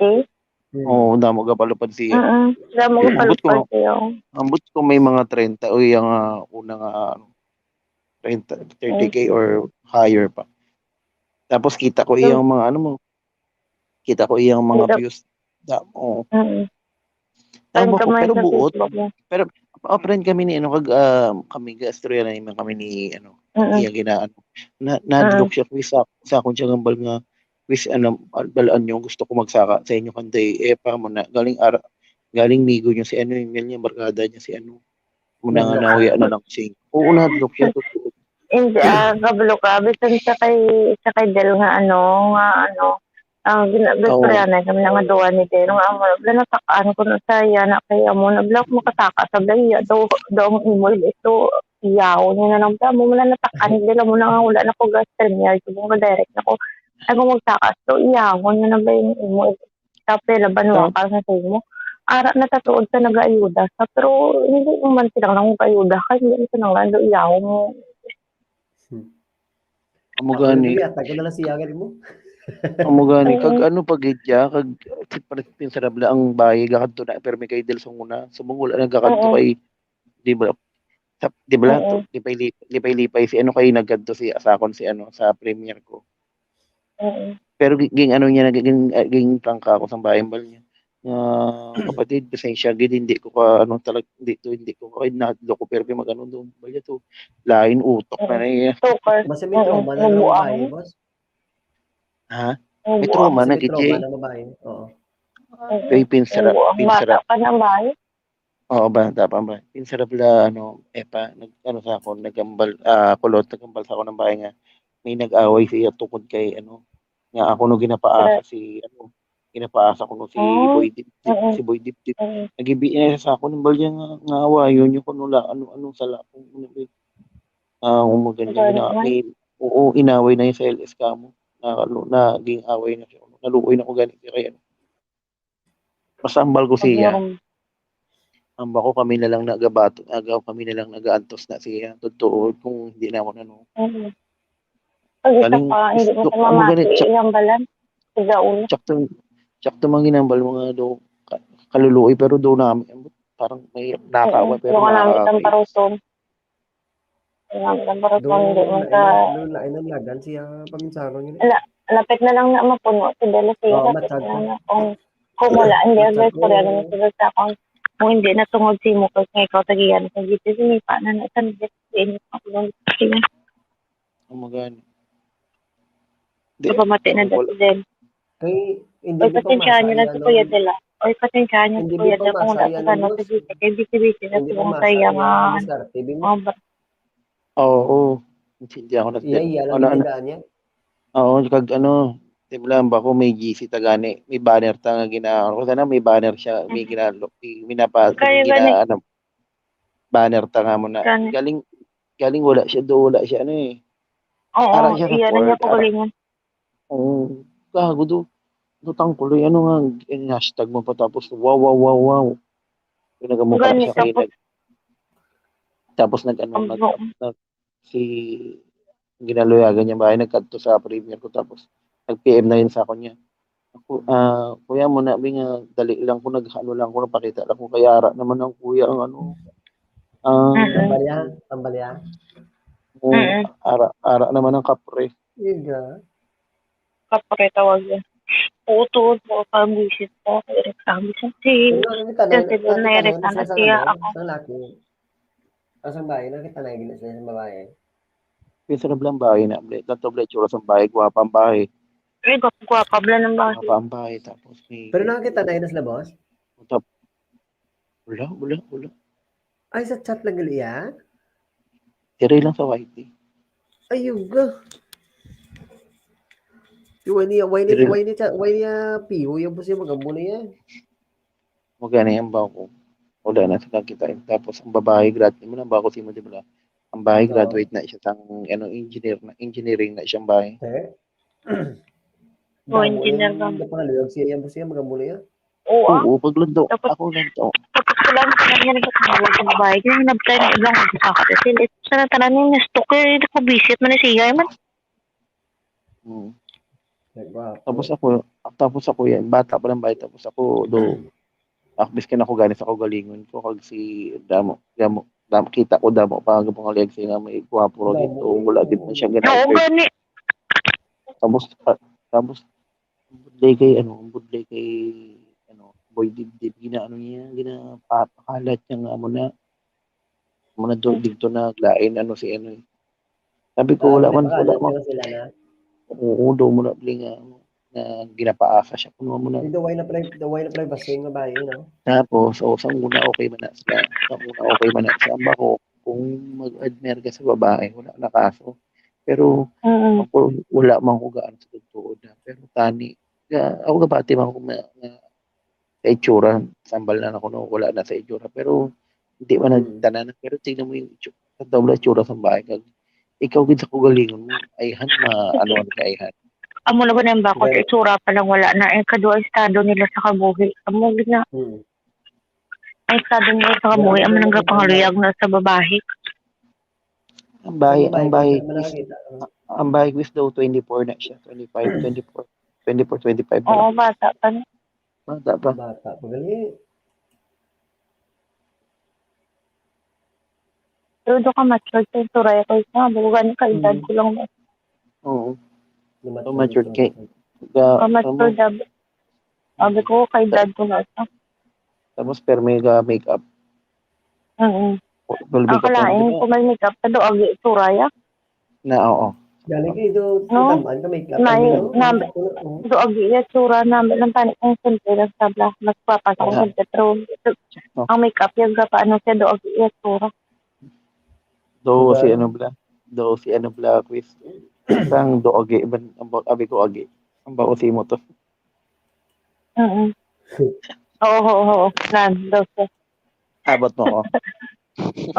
Mm. Oo, damo ga palupad siya. Mm-mm. Damo ga Ambot ko, palupad siya. Ambot ko may mga treinta, o iya nga, una nga, ano, treinta, thirty K Mm. or higher pa. Tapos kita ko So, iyang mga, ano mo, kita ko iyang mga Kita views. Da-, oo. Mm. Ang Friend buko, ka man pero sa buot. Facebook mo. Pero, oh, friend kami ni, ano, kag, ah, kami, ga-istorya na naman kami ni, ano, Mm. iya gina-, ano, na, Mm. na-block siya, kuis, sa, sa akon siya gambal nga, kuis, ano, balaan niyo, gusto ko magsaka sa inyo, kanday, eh, pa mo na, galing ara-, galing migo niyo si, ano, yung niya, barkada niya si, ano, Muna nga Nahadlok siya? nahuya na lang sing. Oo, nahadlok siya, totoo. Hindi, ah, kabalo ka. Bisan sa kay, sa kay Del nga ano, nga ano, ang gina-, Oo. istorya na kami nga duwa ni Del nga amo, wala natakaan ko na sa iya na kay amo na, "Bla, makasaka sa bla, iya daw, daw ang imo, ito, iyaw niya na lang." Amo, wala natakaan ni Del, amo na nga, wala na ko ga-stream niya, subong ga-direct na ko. Ay, kung magsaka, so, iyawon niya na ba yung imo? Tapos laban Oh. wakal na sa imo. Ara na tatuod sa nagaayuda sa, pero hindi naman sila nang mag-ayuda kay hindi naman sila nga do iyaw mo. Hmm. Amo Ako gani. na, yata ko na lang siya gani mo. Amo gani. Kag Oo. ano pa gid ya, kag pinsa na bala ang bayi gakadto na, pero may kay Del sa una. Subong wala nagakadto Oo. kay, di ba? Sa, di ba, Oo. to, lipay-lipay, lipay-lipay si ano, kay nagkadto si, sa akon si ano, sa premiere ko. Oo. Pero gi-, ging ano niya, nag-, ging, ah, ging prangka ako sa bahay, bal niya. Nga, "Kapatid, pasensya gid, hindi ko ka, ano, talag-, hindi to, hindi ko ka, nahadlok ko, pero kay mag-ano do, bal niya to, lain utok na Oo. na iya." Stalker. Basta may Oo, trauma na nabuang. Ng babae, boss. Ha? May Nabuang. trauma Basta na may gid, trauma Jay. Ng babae. Oo. Oo. Kay pinsara-, Nabuang. Pinsara-, Bata pa ng babae. Oo, bata pa ba? Pinsara bala, ano, eh, pa, nag-, ano sa ako, nagambal, ah, kulot, nagambal sa ako ng bahay nga may nag-away siya tungkod kay, ano, nga ako no ginapaasa Correct. si, ano, ginapaasa ko no si Oh, Boy Dip Dip, oo. si Boy Dip Dip. Oo. Nagibi niya sa ako ng balya nga, nga awayon niyo kuno la, ano, ano, sa la-, kung ano, eh. Ah, kung maganda Correct na, man. May, oo, inaway na yun sa L S kamo. Na, ano, naging away na siya. Naluoy na ko ganit siya kay, ano. Basta hambal ko siya. Pag-, ang bako kami na lang nagabato, agaw kami na lang nagaantos na siya. Totoo, kung hindi na ako na, no. Mhm. Pag isa Galing, pa, hindi mo gusto, sa amo mamati, ganit, tsak-, iyang balan. Sigaw. Tsakto, tsakto man ginambal mga do, ka-, kaluluoy, pero do namin, parang may nakawa, Mhm. pero Doon ka namin nakawa. Isang paruson. Wala, wala, wala, Doon, hindi man doon, ka, doon, lain ang lagan siya, paminsaron yun eh. Ala-, lapit na lang na mapuno si Bella siya, Oo, lapit matsag na ko. lang na kung, kung wala, hindi, Matsag ko. Istorya na sa basta kung, kung hindi na tungod si mo, kasi nga ikaw tagiyan, kung dito, sinipa na na, sa nila, sa inyo, sa kulong, sa inyo. Ang magani. Di, Kapamati na wala. Dati din. Kay, hindi Oy, ko pa pasensyahan niyo na masaya si Kuya nung, Dela. Oy, pasensyahan niyo si hindi Kuya ko Dela kung wala masaya ko gano'n nung sa G C, kay busy-busy na hindi ko siguro masaya kaya nung nga, ano. Diskarte, Bin. Oh, ba-, Oo, oo. Hindi ako na Iya, iya lang Ano, ano, ginagawa niya. Oo, kag ano, di ba lang ba ko may G C ta gani, may banner ta nga gina-, ano, sana may banner siya, may Mhm. ginalo-, may minapa-, Kaya gina-, gani. Ano, banner ta nga mo na. Gani. Galing, galing wala siya do, wala siya, ano eh. Oo, Ara siya sa iya na court, niya ara. Pagalingan. Oo, gago do. Lutang ko, Loy, ano nga, in-hashtag mo pa, tapos, wow, wow, wow, wow. Yung nagamukha Gani, siya kay tapos nag-, tapos nag-, ano, Ang nag-, buong nag-, si, ginaluyagan niya ba, nagkadto sa premiere ko, tapos nag-P M na yun sa ako niya. Ako, ah, kuya mo na, Bing, ah, dali lang ko, nag-, ano lang ko, napakita lang ko, kaya ara naman ang kuya ang ano, ah, Mm-mm. Tambalya, tambalya. Oo, Mm-mm. ara, ara naman ang kapre. Iga. Kapre tawag yan. Oo, tuod mo, pang-visit ko, kay Eric Ramos. Si, Pero nakita na, si Ron na nakita na Eric yun Ramos, sa siya, ano, ako. Sa laki. Ang sa babae, nakita na yun sa babae. Pinsan na bala ang bahay na, bala, tanto bala itsura sang bahay, gwapa ang bahay. Ay, gwapa, gwapa bala ng bahay. Gwapa ang bahay, tapos may Pero nakakita na yun sila, boss? Tap-, wala, wala, wala. Ay, sa chat lang gali, ah? Diri lang sa Y T. Ayuga. Why niya, why niya, why niya, why niya piho yung busi magambo na yan? Magani ang bako. Wala na sa kakita. Tapos ang babae, grad mo na bako si mo, di ba? Ang babae, graduate na siya sang ano, engineer na, engineering na siyang babae. Eh? Oh, engineer lang. Napangaluyag siya yan, siya magambo na yan. Oo, ah. Oo, paglundo. Tapos, ako lang to. Tapos ko lang sa kanya nagkakaroon sa babae. Kaya nabtay na ibang magkakakasin. Ito sa natanan niya, stock eh. Ito ko visit man na siya man. Hmm. Tapos ako, tapos ako yan, bata pa lang ba, tapos ako do, akbis ka na ko gani sa kaugalingon ko, kag si damo, damo, damo, kita ko damo pa ang pangalag siya nga may gwapo ro dito, wala din man siya ganun. Oo, gani. Tapos, ah, tapos, ang budlay kay, ano, ang budlay kay, ano, Boy Dibdib, ginaano niya, ginapakalat niya nga amo na, amo na do, dito na, lain, ano, si, ano, eh. Sabi ko, wala man, wala man. Sila na? Oo, do mo na, bling, nga, ano, na ginapaasa siya, kuno mo na. Daw wala na privacy nga bayi, no? Tapos, oh, sa una, okay man na sila. Sa una, okay man na sila. Ang bako, kung mag-admire ka sa babae, wala na kaso. Pero, ako, wala man ko gaan sa tuod na. Pero, tani, ako gabati man ko nga, nga sa itsura, sambal na ako, no, wala na sa itsura. Pero, hindi man nagtanan. Pero, tingnan mo yung itsura, sa doble itsura sa bahay. Kag, ikaw gid sa kugalingon mo, ayhan, ma-, ano, ano ka, ayhan. Amo na ba na yung bako sa itsura pa lang, wala na. Eh, kadwa estado nila sa kabuhi. Amo gid na. Ang estado nila sa kabuhi, amo nang gapangaluyag na sa babae. Ang bahay, ang bahay, ang bahay quiz daw, twenty-four na siya, twenty-five, twenty-four, twenty-four, twenty-five. Oo, bata pa. Bata pa. Bata pa gali. Pero do ka matured sa itsura ko, isa, bago gani ka edad ko lang. Oo. So matured kay. Ka matured, abi. Abi ko, ka edad ko na isa. Tapos permi ka makeup. Oo. Ang kalain ko may makeup, sa do agi itsura ya. Na, oo. Galing kayo do, no? Tamaan ka, may may, na, do agi ya tsura na, lang tani kung simple lang sabla, mas papa sa kung simple, pero ang makeup yung gapa, ano siya, do agi ya tsura. Do si ano bla, do si ano bla, quiz. Sang do agi, ban, ang ba, abi ko agi. Ang ba, si mo to? Oo. Oo, oo, oo. Nan, do siya. Abot mo ko.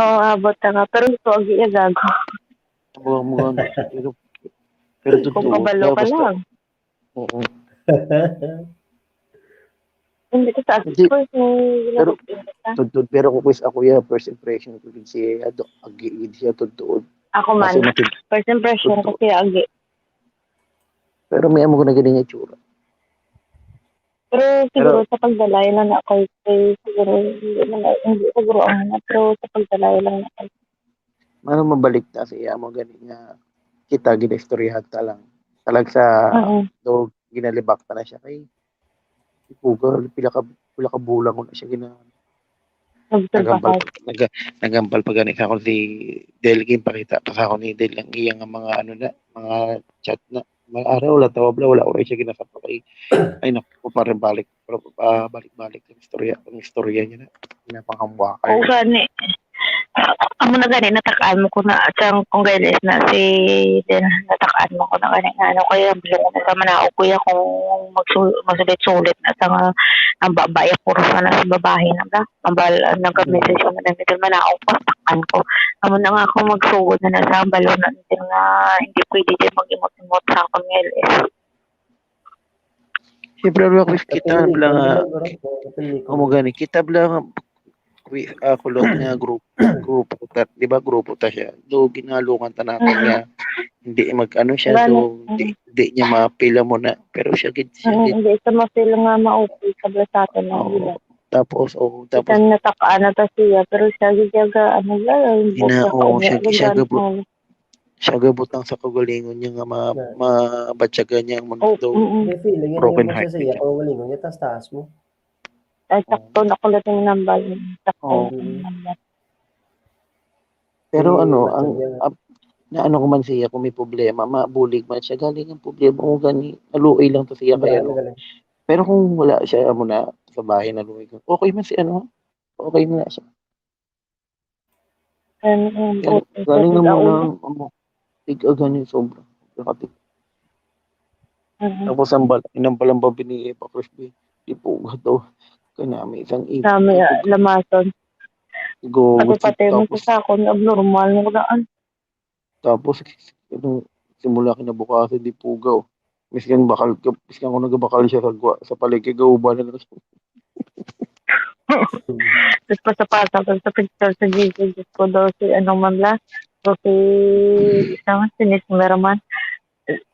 Oo, abot na nga. Pero hindi ko agi ya gago. Buang mo nga. Pero, pero totoo. Kung kabalo ka lang. Oo. Hindi ko sa first, pero, totoo, pero kung quiz ako, ya, first impression ko din siya, agi, siya, totoo. Ako man, first impression ko siya, agi. Pero may amo ko na gini nga itsura. Pero siguro sa pagdalay lang na kay, kay siguro, hindi na, hindi siguro ang ano, pero sa pagdalay lang na kay. Ano, mabalik ta sa iya mo gani nga kita ginaistoryahan ta lang. Talag sa do ginalibak ta na siya kay ipuga, pila ka, pila ka bulan ko na siya gina-, nagambal, naga-, nagambal pa gani sa akon si Del, ginpakita pa sa akon ni Del ang iya nga mga ano na, mga chat na. May araw, wala tawag, wala, wala, wala siya ginasapa kay, ay, naku, parang balik, pero, ah, balik-balik ang istorya, ang istorya niya na, na panghambuakan. Oo, gani. Amo na gani, natak-an mo ko na, sang kung guys na si, then, natak-an mo ko na gani, nga, ano, kaya, bilong ko na sa manaog, kuya, kung magsu-, magsulit-sulit na sa nga, ang babae, puro sana sa babae na ba? Ang bal-, ang nag-message ko man, nag-message man ako, pastakan ko. Amo na nga ako magsugod na na sa balon na din nga hindi pwede din mag-imot-imot sa akong L S. Siyempre, wala ko kita bala nga, amo gani, kita bala nga, wi-, ah, kulot nga group, grupo ta, di ba, grupo ta siya. Do, ginalungan ta natin nga, hindi mag-ano siya, do, di, di niya mapila mo na. Pero siya gid, siya gid. Hindi siya mapila nga ma-okay ka bala sa atin, no? Tapos, oh, tapos. Isang natakaan na ta siya, pero siya, siya ga, ano, ga, ina, oh, siya, siya gabot. Siya gabot lang sa kagalingon niya nga ma-, mabatyagan niya ang mundo. May feeling niya broken heart siya, kagalingon niya, taas-taas mo. Ay, sakto na ko lang yung number. Sakto na yung number. Pero ano, ang, na ano ko man siya, kung may problema, mabulig man siya. Galing ang problema mo gani, naluoy lang to siya kay Wala ano. na galing. Pero kung wala siya, amo na, sa bahay naluoy ko. Okay man si ano, okay na siya. And, and, Galing, and galing na sa mo ulo. Lang, amo, tig-aga ni sobra. Grabe. Mhm. Tapos ang bal-, inang palang babi ni Epa Crispy, di po gato. Kanami isang ipon. Dami, ah, lamason. Go, Pati, pati mo tapos sa sakon, abnormal mo ko daan. Tapos, ano, simula kinabukasan, di pugaw. Miskan bakal ka, miskan kung nagabakal siya sa gwa, sa paligid, gauban na lang. Tapos pasa-pasa ko sa picture sa G C, Diyos ko, daw si ano man la, daw si, tama, si Miss Mera man.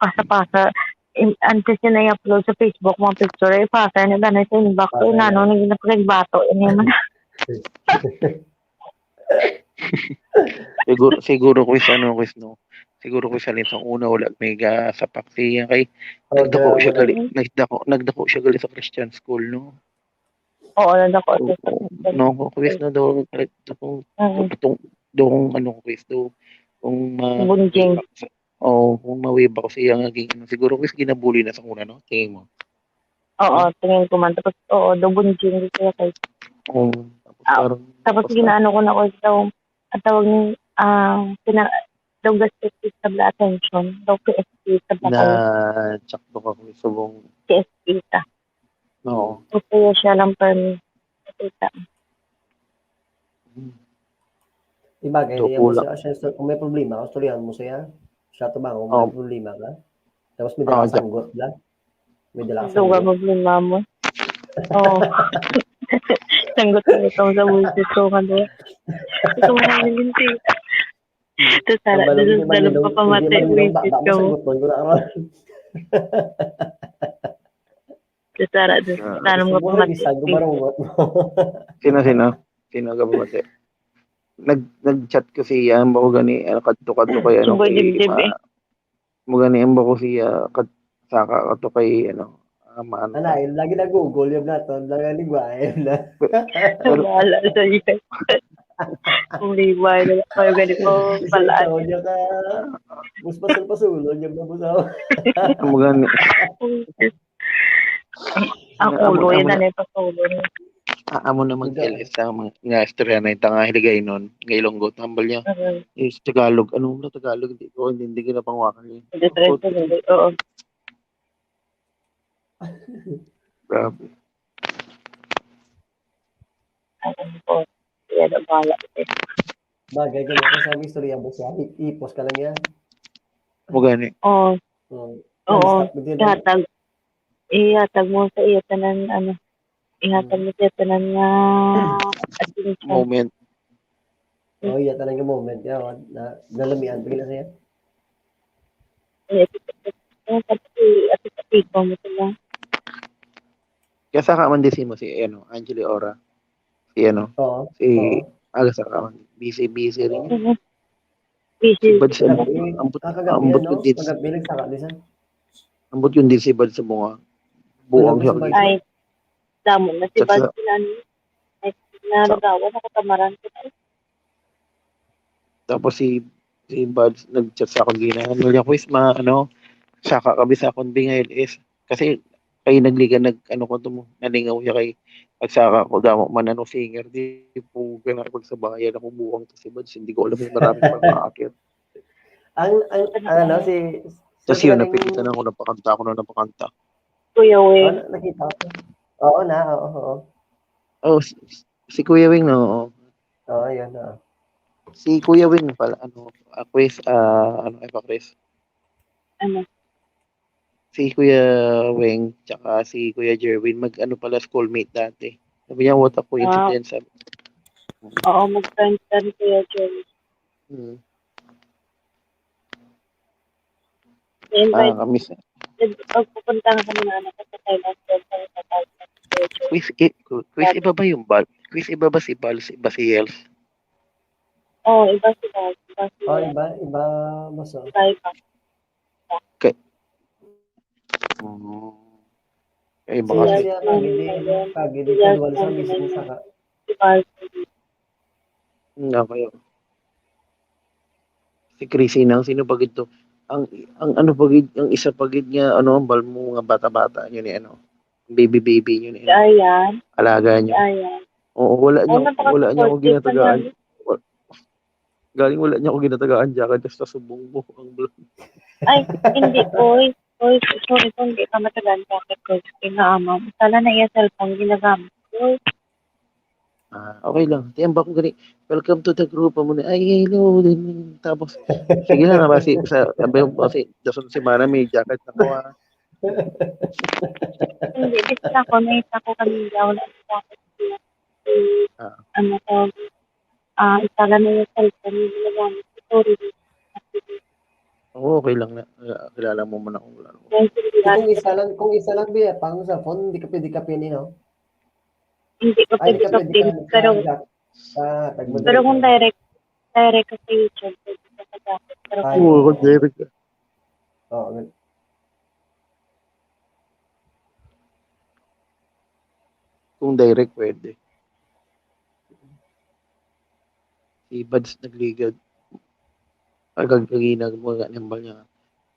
Pasa-pasa. In, antes niya i-upload sa Facebook, mga picture, ipasa niya, ganun sa inbox, Pasa eh, nano, niya. Naging napakagbato, ini man. Siguro, siguro, Chris, ano, Chris, no? Siguro, Chris, halin sa una, wala may ga-, sa paksiyan kay Oh, nagdako siya gali, wala. Nagdako, nagdako siya gali sa Christian school, no? Oo, nagdako siya sa Oo, Christian no, Chris, school. Na daw, nagdako, Mm. Itong, itong, ano, Chris, daw, kung ma-, Bunjing. Oo, kung mawibak siya nga ging-, siguro, Chris, ginabuli na sa una, no? Tingin mo? Oo, tingin ko man. Tapos, oo, daw bunjing dito siya kay Oo, tapos Ah, parang, tapos tapos na ginaano ko na ko daw, ang tawag ni, ah, pina-, daw gastritis sa bla attention, daw P S P sa bla kayo. Na-check ko ako subong P S P ta. Oo. Kaya siya lang permi. Nakita. Hmm. Di bagay, Daw di ako pula. Siya, siya, siya, kung may problema ka, istoryahan mo siya. Siya to ba, kung may Oh. Problema ka. Tapos may Oh, dala ka Jack. Sanggot, bla? May dala ka Ito ka sanggot. Problema mo. Oh. Sanggot ko itong sa buwisit ko, kado. Ito mo na yung linti. Ito, Sara, Ang balon, dito di sa man dalog yun, pa pamatay, hindi man yun, buwisit ba, ba, ko. Masanggot mo, yun, araw. Ito, Sara, dito Ah. Sa dalog pa Siguro, pamatay, isang buwisit ko. Gumarungot mo. Sino, sino? Sino ka ba, Mate? Nag-, nag-chat ko siya, ang bako gani, ano, kadto-kadto kay, ano, Boy kay Dibdib, ma-, eh. Mo gani ang bako siya, kat-, saka ka to kay, ano, ah, maano Ala, ka. Yung lagi na Google, yung naton, lang ang lingwahe na. Pero Wala sa iya. Kung liway na, kaya gani ko, Isa, palaan. Isa, niya ka, mas pasul-pasulon, yung mabusaw. Mo gani. Ang, ang Na, amo, ulo, yun amo na na. Nang ipasulo niya. Ah, amo na Hindi. Mag-L S sa mga, nga istorya na yung tanga hiligay nun, nga Ilonggo, tambal niya. Mhm. Is Tagalog, ano na Tagalog, hindi ko, hindi, hindi ko napangwakan yun. Hindi, Ang diretso, puti. Hindi, oo. Grabe. Ang, ang, Kaya na bahala. Bagay, kung ako sa istorya mo siya, i-, i-post ka lang yan. Mo gani. Oh. Oo. Oo. Yan, stop mo din. Ihatag, ihatag mo sa iya tanan, ano, ihatag Hmm. mo sa iya tanan nga attention. Moment. Hmm. Oh, iya tanan nga moment. Yan, oh, na, nalamian pa gina siya. Eh, ito, ito, ito, ito, ito, ito, ito, ito, ito, Kaya saka man di si mo, si, ano, Angeli Ora. Si, ano, Oo, si, oo. Aga saka man. Busy, busy rin. Oo. Busy. Si Bad sa Sabi, ambot, kakagabi, ambot ano? Ko din. Kagabi, nagsaka, di sa? Ambot yun din si Bad sa bunga. Buang Kagabi siya si Bad. Ay, damo na si Bad sa, sila, ano? Ay, sa nagawa, nakatamaran ko na. Tapos si, si Buds nag-chat sa akon gina, ano niya, "Quiz, ma-, ano, saka ka bi sa akon bi nga L S." Kasi kay nagliga, nag-, ano ko to mo, nalingaw siya kay nagsaka ko, damo man, ano, singer, di po ka na pagsabayan ako buang to si Buds, hindi ko alam yung maraming pagkaakit. Ang, ang, ang, ano, si, Tas si yun, Kuya Wing. Napilitan ako, napakanta ako na napakanta. Kuya Wing. Ah, nakita ko. Oo na, oo, oo. Oh, si, si Kuya Wing, no? Oo. Oo, yun, oo. Si Kuya Wing pala, ano, ah, Chris, ah, ano, Eva Chris? Ano? Si Kuya Wing, tsaka si Kuya Jerwin, mag-, ano pala, schoolmate dati. Sabi niya, "What a coincidence," sabi. Ah. Oo, mag-friends kami, Kuya Jerwin. Hmm. Na-invite. Ah, kami sa Nag-, pagpupunta nga kami na anak ko sa Thailand, sa Thailand, sa Thailand. Quiz, i-, Quiz, iba ba yung Bal-, Quiz, iba ba si Bals, iba si Yels? Oo, iba si Bals, iba si Yels. Oh, iba, iba, boss, oh. Iba, iba. Kay, oh. Eh, baka si Siya, si, siya, pag hindi, pag hindi siya, kaluwal sa siya, mismo siya. Saka. Si Bals. Hmm, okay. Si Chrissy Nang, sino pa gid to? Ang, ang ano pa gid, ang isa pa gid nga, ano, ang bal mo nga bata-bata nyo ni, ano, baby-baby nyo ni, ano, Ayan. Alaga nyo. Ayan. Oo, wala nyo, wala nyo ako ginatagaan. Wa-, galing wala nyo ako ginatagaan, jacket, basta subong mo ang bal-. Ay, hindi, oy. Oy, sorry po, hindi ka matagaan jacket ko. Kaya nga, ama, sala na iya cellphone, ginagamit ko. Ah, okay lang. Tiyan ba kung gani, "Welcome to the group," mo na, "Ay, hello," din. Tapos, sige lang, basi, sa, sabi mo, basi, dason si Mana, may jacket na ko, ah. Hindi, di sa ako, may isa ko kanina, wala sa jacket. Ah. Ano to, ah, isa lang yung cellphone yung ginagamit ko. Sorry. Oo, okay lang na. Kilala mo man ako, wala naman. Yes, hindi. Kung isa lang, kung isa lang, biya, pang sa phone, hindi ka pwede kapian, no? Hindi ka pwede kapian, pero, ah, tag-, pero kung direct, direct ka sa YouTube, pwede ka sa dapat. Pero kung, oo, kung direct ka. Oo, ganun. Kung direct, pwede. Si Bads nagligad. Agag kagina mo nga nambal niya.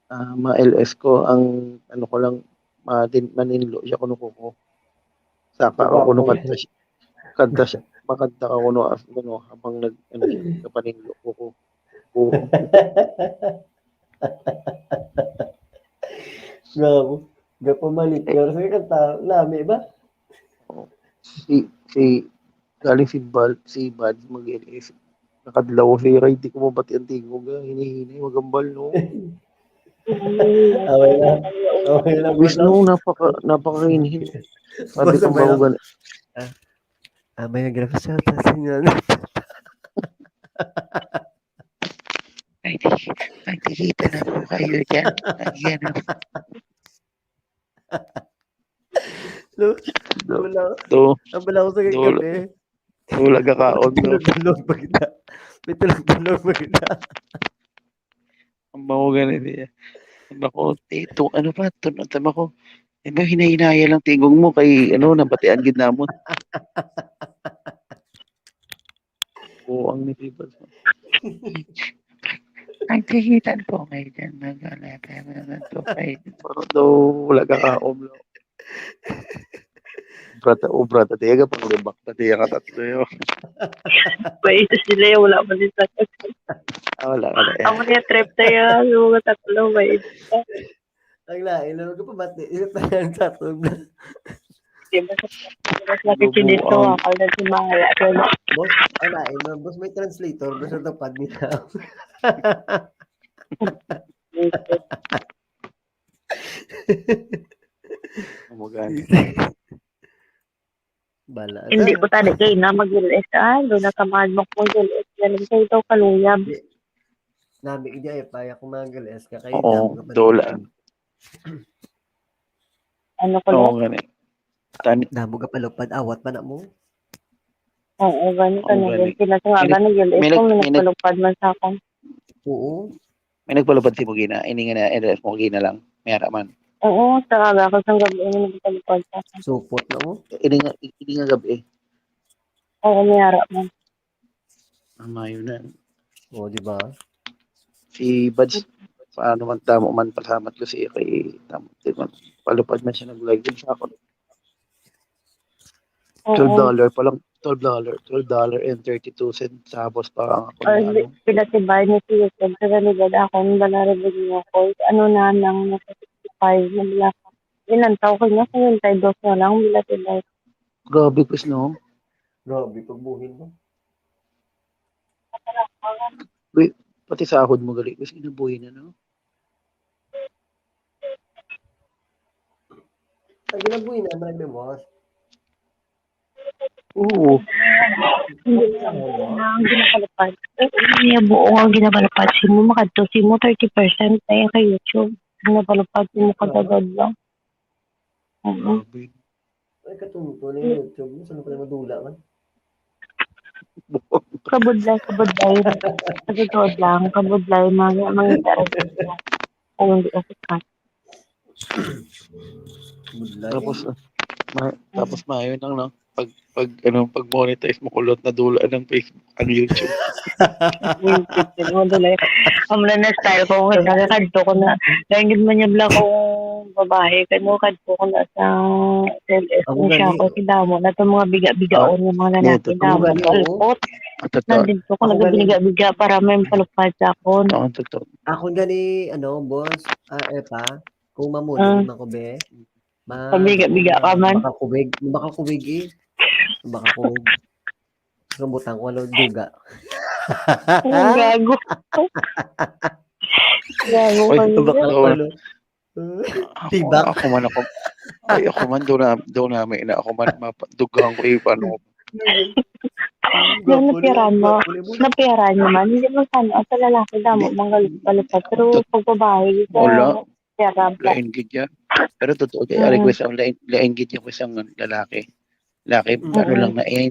Ah, ma-L S ko, ang ano ko lang, ma-, din-, maninlo siya kuno ko ko. Saka ako kuno kanta siya. Kanta siya. Makanta ka kuno, as-, kuno, habang nag-, ano siya, kapaninlo ko ko. Oo. Gago. Gapamalit ka. Sa kanta, lami ba? Si, si, galing si Bal-, si Bad, mag-, nakadlaw si Ray, di ko mabati ang tingog, ah, hinay-hinay, magambal, no? Okay na. Okay na, boss, no? Napaka-, napakahinhin. Sabi ko, bago gani. Ah, ah, may nag-request sa atas niya. Ay, di-, ay, dikita na po kayo dyan. Ayan, ah. No? No. Wala. Do. Ang bala ko sa do. Kagabi. Wala ka kaon, no? Tulog-tulog pa kita. May tulog-tulog pa kita. Ang mao gani niya. Ang ako, eh, to, ano ba? To, ang tama ko, eh, ba, hinay-hinaya lang tingog mo kay, ano, nabatian gid namon. Oo, ang nilibas mo. Ang kahitan po ngayon dyan, mag-, ano, kaya mo naman po kayo. Pero daw, wala ka kaom, no? Brata, o brata, tiyaga, pang libak na tiyaga tatlo yun. Paitos nila yun, wala pa din sa. Ah, wala, wala, eh. Amo niya trip tayo, yung mga tatlo, may isa. Ang lain na magpamati, ito pa yan sa atong. Di ba, mas nakikindit ko, Lubuang. Akala si Maya, pero boss, ang lain na, boss, may translator, boss, ang tapad nila. Umugani. Bala. Hindi ko tani kay na mag-L S. Ay, doon na ka mahal mo kung mag-L S. Galing kayo daw kaluyab. Di-, nami, hindi ay paya kung mag-L S ka kayo. Oo, damo ka pa doon lang. Ano ko oo, lang? Gani. Tani. Damo ka palupad, awat pa na mo. Oo, gani ka na. Gani. Sila sa nga, may nag-, nag-L S may ko, nag-, may nag-, nagpalupad man sa akon. Oo. May nagpalupad si Mugina. Ini nga na, L S Mugina lang. May ara man. Oo, sa aga ko sa gabi, ini nagpalupad sa akin. Supot na mo? Ini nga, ini nga gabi. Oo, may ara man. Ang mayo na. Oo, di ba? Si Bads, paano man tamo man, pasalamat ko siya kay tamo, di man, palupad man siya nag-live din sa ako. Oo. Twelve dollar pa lang, twelve dollar, twelve dollar and thirty-two cents. Tapos parang ako ay, na, ano, pinatibay ni si Yusuf sa kanila, akong bala revenue ko. Ano na, nang nasa sixty-five na bala. Ilang tao ko niya, kung yung tayo dos na lang, pinatibay. Grabe, Chris, no? Grabe, pagbuhin mo. Uy, pati sahod mo gali, Chris, inabuhi na, no? Ang ginabuhi na, marag na, boss. Oo. Hindi, ang ginakalapad. Ang niya buo ang ginakalapad. Simo makadto, simo thirty percent na yung kay YouTube. Ginakalapad, simo kadagad lang. Oo. Grabe. Ay, katunto na yung YouTube mo. Saan ko na madula man? Kabudlay, kabudlay. Sa totoo lang, kabudlay, mga, mga interested na. Kung hindi ka sikat. Budlay. Tapos, ah, ma-, tapos maayo lang, no? Pag, pag, ano, pag monetize mo, kulot na dula ng Facebook, ang YouTube. YouTube, yun, wala na yun. Amo na na style ko, kay nagakadto ko na. Lain gid man niya bala kung babae, kay mo kadto ko na sa L S Ako ko siya gani. Ko, kay damo na to mga biga-bigaon Ah, nga mga lalaki, ako damo gani, oo. Palpot. Ah, totoo. Nandito ko Ako gani. Nagabiga-biga para may palupad sa akon. Oo, totoo. Ako gani, ano, boss, ah, Epa, kung mamuli Ah. man ko, be, ma-, Pabiga-biga ka man. Makakubig, makakubig, eh. Makakubig. Ang butang ko, ano, duga. Ang gago. Gago Oy, ka ito baka niya. Ako, Ano? Ako, Tibak. Ako man ako. Ay, ako man, doon na, doon namin na ako man, mapa-, dugang ko, eh, paano? Yan, Gwapo niya, napiyaran mo. Gwapo niya, boss. Napiyaran niyo man. Hindi man sana, sa lalaki, damo, Hindi. Manggalupa-lupa. Pero Tot-, pag babae, sa wala. Pera ba? Lain gid yan. Pero totoo, kay ari ko Mm. isang lain, lain gid yung isang lalaki. Lalaki, ano Mm. lang na eh,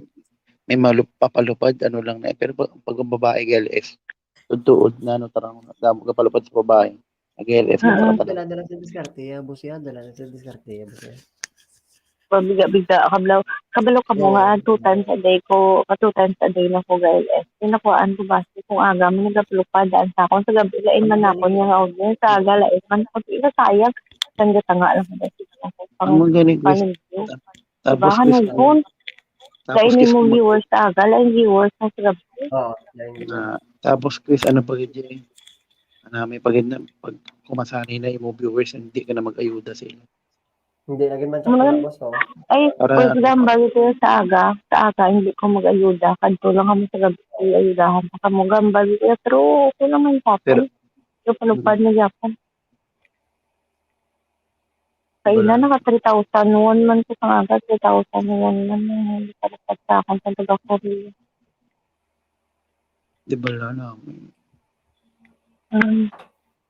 may malup-, papalupad, ano lang na eh. Pero pag, pag ang babae, gal, is tuod-tuod na, ano, tarang, damo ka palupad sa babae. Nag-L S na Mm. tarang, tarang. Dala, dala sa diskarte, ya, boss, ya. Dala na sa diskarte, ya, boss, ya. Pabiga-biga, kablaw. Kabalo ka mo Oo. Nga, ah, two times a day ko, ka two times a day na ko, guys. Eh, nakuhaan ko ba, kung aga, may nagapalupad, daan sa akon. Sa gabi, lain man Ano ako yun? Niya nga audience. Sa aga, lain man ako. Di na sayang. Saan ka tanga lang ba? Sige lang, pang-, Ang mga gani, Chris. Pang-, Tap-, tapos, Diba? Chris, Ano ano? Yun? Tapos, Lain Chris, yung mag- viewers sa aga, lain viewers sa gabi. Oo, lain viewers. Ah, tapos, Chris, ano pa gid, eh? Ano, may pagid na, pag kumasari na yung viewers, hindi ka na mag-ayuda sila. Hindi, lagi man sa Ano? Pula, boss, oh. Ay, para for example, ito sa aga, sa aga, hindi ko mag-ayuda. Kadto lang kami sa gabi, ay ayudahan sa kamo. Gambal, pero okay naman sa akin. Pero, pero palupad na yapon. Kaya na, wala. Naka three thousand one man ko sa aga, three thousand one man, hindi palupad sa akin sa taga Korea. Di ba lang namin? Mm.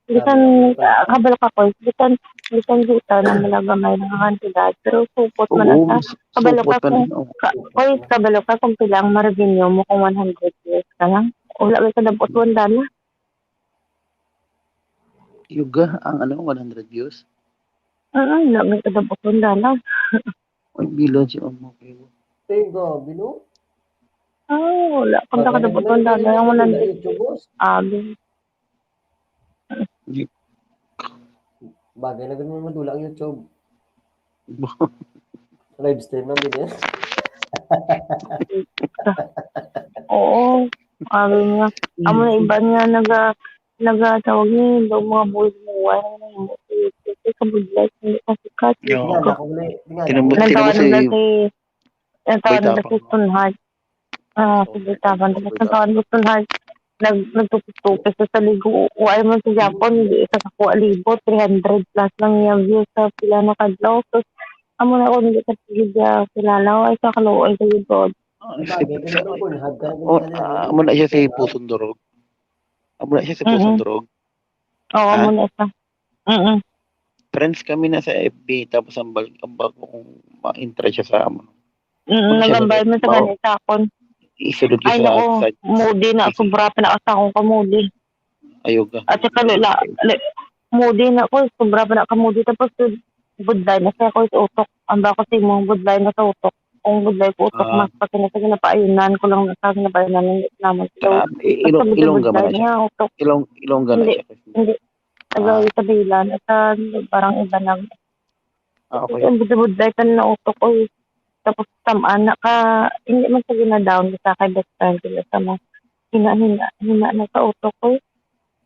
Bisan, ah, kabalo ka, Koy. Bisan, bisan di ka na malagamay nga kantidad. Pero supot man. Oo, ata. Kabalo ka supot man, kung, oh. Ka-, Koy, kabalo ka kung pila ang ma-revenue mo kung one hundred views ka lang. Wala ka kadabot one dollar. Yuga, ang ano, one hundred views? Oo, wala ka kadabot one dollar. Ay, bilang si Amo kayo. Ay, grabe, no? Ah, wala. Kung nakadabot ang dami ang one hundred. YouTube, boss. Abi. Di- Bagay na ganun madula ang YouTube. Live stream lang din, eh. Oo. Abi nga. Amo na iban nga naga-, nagatawag ni, daw mga buhay-buhay na yung YouTube. Kasi kabudlay, hindi ka sikat. Yo. Tingnan, ako ulit. Tingnan, Tinambo-, ako ulit. Tinambo-, Nagtawag na si, nagtawag na si Stone Heart. Ah, oo, sige, tapos tapos nagtawag na si Stone Heart. Nag-, nagtupis-tupis sa saligo. Wa man sa Japon, di isa ka kuha libo, three hundred plus lang yung views sa pila na kadlaw. So, amo na ako, hindi ka sige siya kilala. Ay, sa kaluoy, sa YouTube. Ah, bagay, kasi sa, oh, ah, amo na siya si Pusong Durog. Amo na siya si Pusong Durog. Oo, ah, muna isa. Mm. Friends kami na sa F B, tapos ang bal-, ang bago kong ma-enter siya sa amo. Mm, nagambal mo sa ganit sa akon. Isulod ko. Ay, sa, nako, sa moody na, sobra pa na sa akong ka-moody. Ayaw ka. At saka, la-, la-, moody na ko, sobra pa na ka-moody. Tapos, budlay na siya ko sa utok. Ang bako sa imo, budlay na sa utok. Kung budlay ko utok, ah, mas pati na sa ginapaayunan ko lang sa ginapaayunan, hindi naman. So, ah, i-, basta Ilong-, Ilongga man budlay na siya. Niya, utok. Ilong-, Ilongga na siya. Hindi, hindi. Ah. Taga Isabela, sa parang iba lang. Ah, okay. Ang budlay-budlay ka na utok ko, eh. Tapos, tama na ka, hindi man sa ginadown, sa kay best friend ko, sa mga hina-hina, hina na sa utok ko, eh.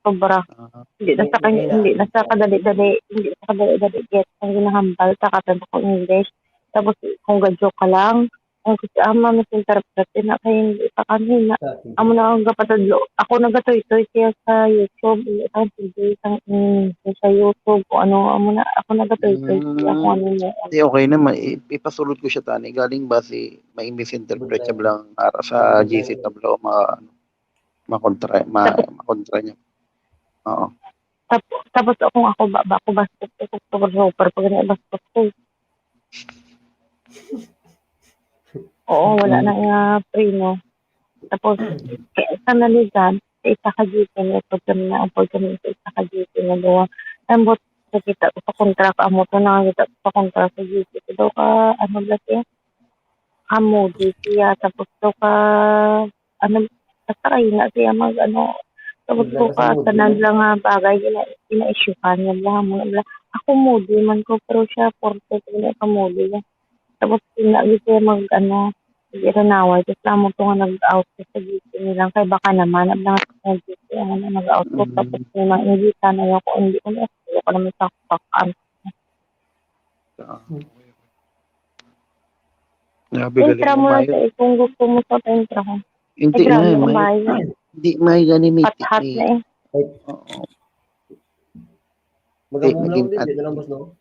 Sobra. Ah. Hindi na sa kanya, hindi na sa kadali-dali, hindi sa kadali-dali get ang ginahambal sa katan ko English. Tapos, kung gadyo ka lang, ang gusto, ah, ma-misinterpret na kay hindi pa kami na. Amo na ang gapatudlo. Ako nagatoy-toy siya sa YouTube, hindi sa T V, sa, mm, sa YouTube, kung ano, amo na, ako nagatoy-toy siya kung ano niya. Di, okay naman. I-, ipasulod ko siya, tani. Galing ba si, may misinterpret siya lang ara sa G C W, ma-, ano? Makontra, ma-, makontra niya. Oo. Tap-, tapos ako nga, ako ba, ba, ako bastos ko, super, super, pag na bastos ko. Oo, wala na nga preno. Tapos, kaya sa naligan, sa isa ka G C, nga pag kami na, ang pag kami sa isa ka G C nga duwa. Tambot, nakita ko sa kontra ka, amo to, nakakita ko sa kontra sa G C. Daw ka, ano ba siya? Amo, G C, ah, tapos daw ka, ano, basta kayo na siya mag, ano, Tapos Wala ko ka sa ka, mood tanan mo. lang nga bagay, gina-, gina-issuehan niya lang, mga bla-, ako moody man ko, pero siya, forte ko na ka moody lang. Tapos, yun na, gusto niya mag, ano, mag-iranaway. Tapos, amo to nga nag-out ko sa G C nilang, kay baka naman, ang mga sa G C, ang ano, nag-out ko, Mm. tapos may mga inggitan, ayoko, hindi ko na, ayoko naman saksakan. Ah. Grabe, galing Intra mo mo, na Mayo. Sa, kung gusto mo sa intra ko. Hindi Intra nga, mo, Mayo. Mayo. Hindi, Mayo, gani, may Hot-hot may na eh. Oo. Magabulang Di, din, naging di na lang, boss, no?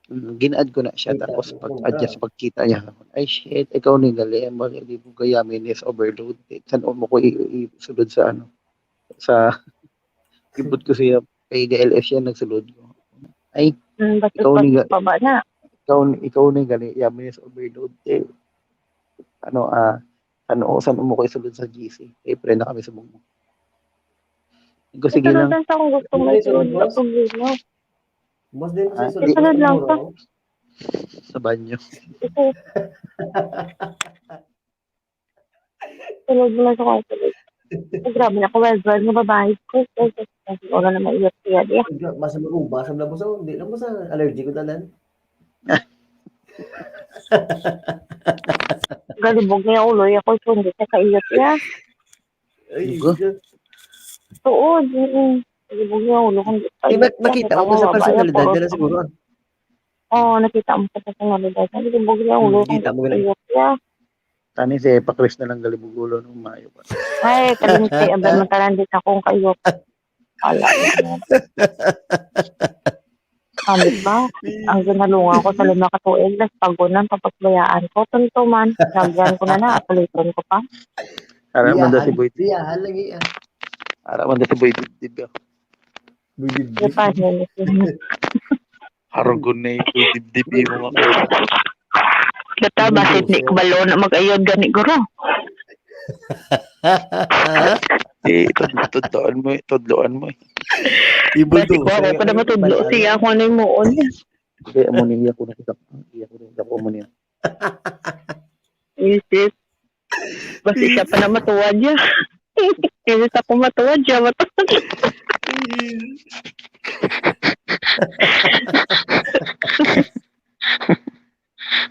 Mm, gin-add ko na siya, Ay, tapos tapos pag-adjust, kontra. Pagkita niya, "Ay, shit, ikaw ni gali, ang bagay, di mo gayami ni sa overload. Eh, san-o mo ko i-, i-, isulod sa ano, sa," ibot ko siya, kay G L S siya, nagsulod ko. "Ay, Mm, bastos, ikaw ni bastos ga-, pa ba na? Ikaw, ikaw ni gali, yami ni sa overload. Eh, ano, ah, ano, san-o mo ko isulod sa G C? Eh, friend na kami sa Bugmo." Ko, "Sige Isulod lang. Lang sa kung gusto mo, Hindi, isulod boss. Sa Bugmo." Boss, din Ah, sa di. Isulod lang sa. Sa banyo. Ito. Tulog mo lang sa kwarto, babe. Ay, grabe na ako, well, well, nga babae. Ay, ay, ay, ay, wala na maiyot siya, di. Ay, gra-, basta mag-uba, sa labas, oh, hindi lang, basta allergy ko tanan. Galibog na yung ulo, ako, ito, hindi siya kaiyot, ya. Ay, Diba? Diyos. Oo, di, eh. Galibog na yung ulo, kung hindi Di, kaiyot ma-, siya, makita kita mo pa sa mababa yan, personalidad puro nila siguro, ah. Oo, nakita mo sa personalidad. Sabi ko, "Bugli ang Hmm, ulo ko, kita mo gani. Iya, iya." Tani si Epa Chris na lang galibog ulo nung maayo pa. Ay, kalimti, ang dami tanan di sa akong kayo. Wala na. Ano ba? Ang ginalungan ko sa lima ka tuig, nas pagunan, tapos bayaan ko. Tunto man, lagyan ko na na, atuliton ko pa. Ara man daw si Iyahan, Boy. Iyahan lagi, ah. Ara man daw si Boy Dibdib, ah. Boy Dibdib. Iyahan. Hargon na yung dibdib yung mga Bata, basit ni kabalo na mag-ayod gani, guro. Eh, tud-, tudloan mo eh, tudloan mo eh. Ibulto Basi ko, sa ako pa na matudlo. Sige, ako na yung muon. Hindi, amo ni iya ko nakita. Iya ko nakita ko, amo niya. Isit. Basi siya pa na matuwad niya. Isit ako matuwad siya, matuwad.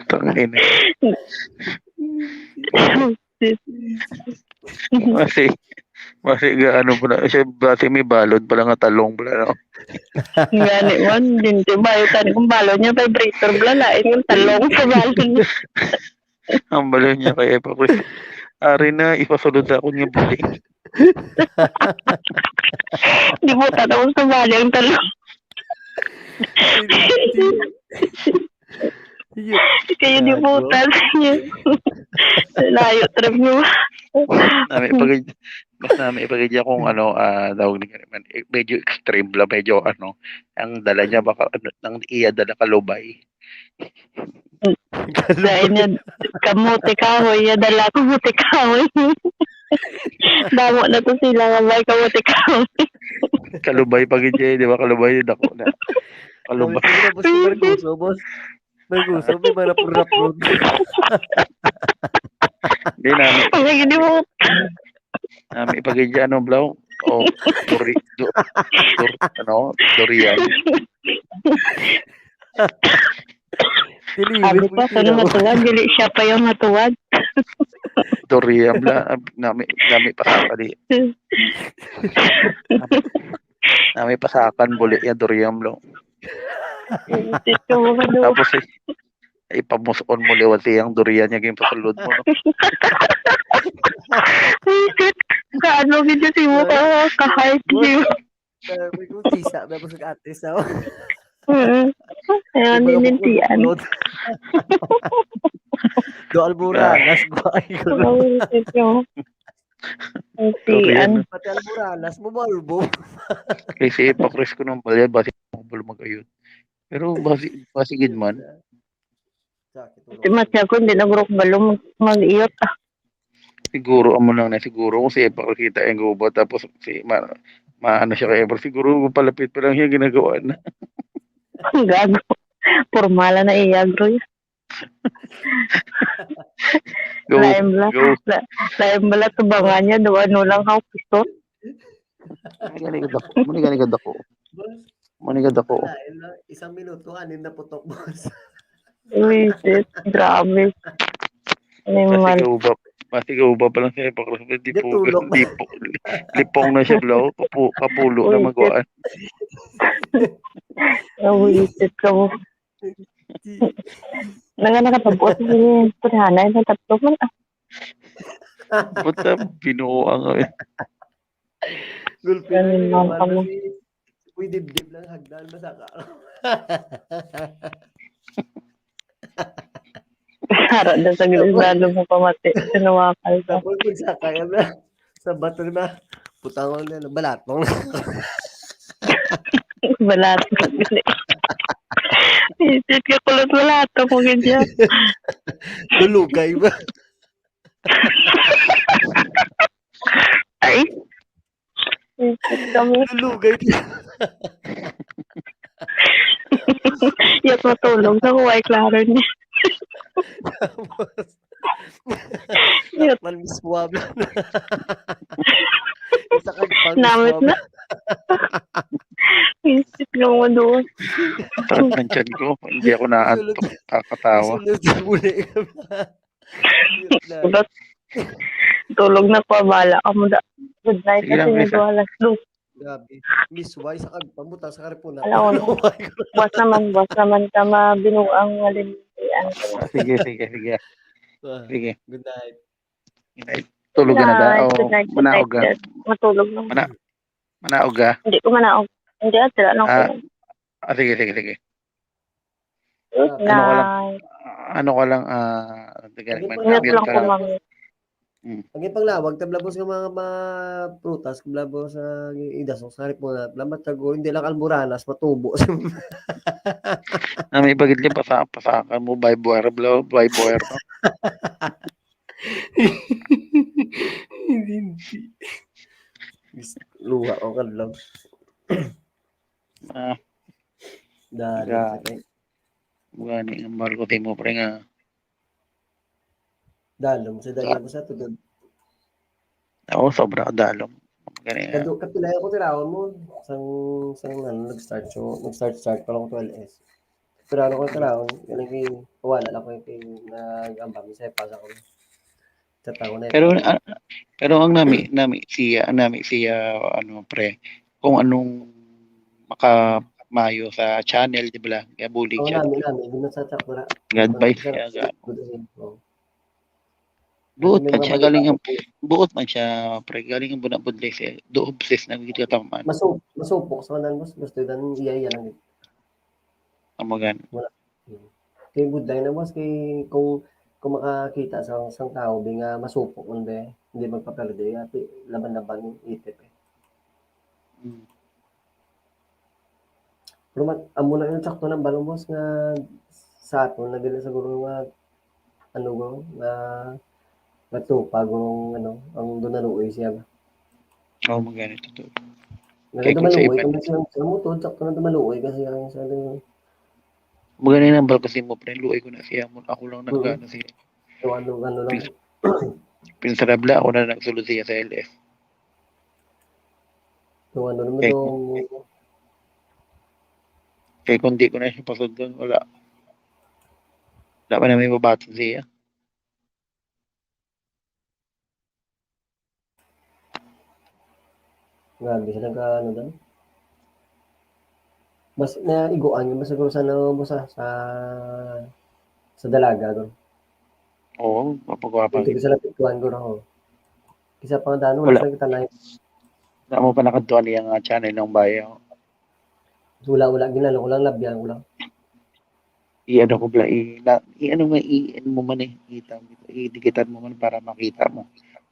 Tangina. Basi, basi ga ano pa na, siya, basi may balon pala nga talong pala, no? Gani man, din ti bayo tani kung balon niya, vibrator bala, lain yung talong sa balon niya. Ang balon niya kay Epa Chris. Ari na, ipasulod sa akon nga buli. Di mo tatapos sa bali ang talong. Sige. Kayo di Gago. Butas. Layo trip mo. Nami pag, mas nami pag kung ano, ah, tawag ni man, eh, medyo extreme lang, medyo ano, ang dala niya baka ano, ang iya dala kalubay. Dahil niya, kamote kahoy, ya dala kamote kahoy. Damo na to sila nga may kamote kahoy. Kalubay pa gid siya, di ba? Kalubay, dako na. Kalubay. Sabi ko, boss, may gusto, boss. May gusto, may mga rapon-rapon. Di na, Ang lagi di mo. Nami pa gid, ano, blaw? O, duri-, du-, dur-, ano, durian. Dili, Sabi ko, sino matuwad? Dili siya pa yung matuwad. Durian, bla, nami, nami pa sa di. Nami pasakan buli ya durian, bro. Ito, ano? Tapos, eh, ipamuson mo liwat iyang durian niya, ginpasulod mo, no? Ay, shit. Kaano gid si mo ka, ka-heart Boss, niyo? Sabi ko, sisa, tapos nag-atis ako. Mm. Ayan, Yung mga ninintian. Bukod-bukod. Do Almoranas, Ah. Guay, guro. Ang isip niyo. Ang Sorry, tian. Ano? Pati Almoranas, mo, Malbo. Kasi hypocrite ko ng balya, basi mo kabalo mag-ayod. Pero basi, basi gid man. Sakit ulo. Si Matya ko, hindi na guro kabalo mag-, mag-iyot, ah. Siguro, amo lang na, siguro kung siya ipakita yung gubat, tapos si, ma-, maano siya kay Ever, siguro kung palapit pa lang siya, ginagawa na. Ang gago. Pormala na iya, bro. Go, Lain bala, go. La-, lain bala tubangan niya, do ano lang ako, pisot. Mani gani kadako. Mani gani kadako. Boss, Mani kadako. Wala, ila, isang minuto, anim na putok, boss. Uy, shit. Grabe. Animal. Masigaw ba? Masigaw ba pa lang siya, pakros, di Di po, tulog. di po, lipong na siya, bro. Kapu, kapulo na Uy, maguan. Nawisit ka mo. Nanga nakatapos mo yung paghanay ng tatlo man. Ah, Ba't na binuo ang, eh? Gulpi na Ganun yung lang ano, kamo. si Uy, dibdib lang hagdan, masaka. Harap na sa gilid, lalo mo pamati. Sinawakal ka. Tapos pagsakay na sa bato na, putang ko na, balatong na. Balatong. Isit ka kulot, balatong mo ganyan. Lulugay ba? Ay. Isit kami. Lulugay. Yak matulog na kuha, klaro niya. Tapos, Yak. Man mismo. Isa ka pang Namit na. Isit nga mo doon. Taas ng tiyan ko. Hindi ako naantok. Kakatawa. Sulod sa muli. Yun na. Tulog na ko, bala ka mo da. Good night. Sige lang, Kasi Lisa. Nagwala. Lu, Grabe. Miss Wise, ang pamutang sa karipuna. Alam mo, Oh my God. Buwas naman, buwas naman ka mabinuang malintian. Ah, sige, sige, sige. Ah, Sige. Good night. Tulog ka na da? Night, O good night, good manaog night, ka? good. Matulog na. Mana, manaog ka? Hindi ko manaog. Hindi, ah, tira lang Ah, ko. Ah, sige, sige, sige. Good Ano ka lang? night. Ah, ano ka lang, ah, taga- Ano mag- pala? Ingat mute lang ka ko, lang. ma'am. Mm. Ang ipang lawag, tablabos nga mga, mga prutas, tablabos sa idasok sa harip mo na, lamat ka, hindi lang almoranas, matubo. Na may bagid ka, pasa, pasakan mo, by buwer, blo, by buwer, no? Hindi. Luha ko ka lang. Ah, Dali. Gani, ang mahal ko timo, pre, nga. Dalom, sa dalom ko sa tudod. Oo, sobra ka dalom. Gani nga. Kadu, kapila ko tirawon mo. Sang, sang ano, nag-start, so, nag-start, start pa lang ko to L S. Pero ano ko tirawon, galing kay, wala lang ko yung kay, nag-ambami sa ipasa ko. Sa tao na Pero, ito. Ah, pero ang nami, nami siya, ang nami siya, ano, pre, kung anong makamayo sa channel, di ba? Kaya bulig Oo, siya. nami, nami. Good na sa chakura. God by Sa- siya, sa- God. Good na siya, oo. Buot May man siya, mga galing ang, babae. Buot man siya, pre, galing ang bunabod sa, do obses na gid ka man. Masu-, masupok sa kanan, boss. Gusto dan iya-iya lang. Amo gan. Kay budlay na, boss, kay kung, kung makakita sa isang tao, di nga masupok man, be, hindi magpaperde, ati, laban-laban yung itip, eh. Mm. Pero man, amo na yung sakto ng balong, boss, nga sa aton na dili siguro nga, ano, go, nga, nga tupa, go, ano, ang dunaluoy siya ba? Oo, magani to. Nga Kay kung sa dumaluoy, iba- kung sa, sa mo, tuon, sakto na dumaluoy kasi ang sa, ano, Magani nang bal kasi mo, pre, luoy ko na siya. Mo, ako lang Mhm. nagano siya. so, ano, ano lang. Pins-, Pinsarabla, ako na nagsulod siya sa L F. So, ano naman Okay. yung Kaya kung di ko na siya pasudlon, wala. Wala pa na may babaton siya. Grabe sila ka, ano, dan. Mas, na iguan yung mas siguro sa, ano, mo sa, sa, sa dalaga, no? Oo, mapagwapa. Hindi ko sila pituan ko, no? Kisa pang dano, Wala. Wala sila kita live. Wala mo pa nakadtuan niya nga channel ng bayo. Wala, wala, ginalo ko lang, labyan ko lang. I-ano ko bla, i, na, i-ano nga, i, ano mo man eh, i, tawag dito, i-digitan mo man para makita mo.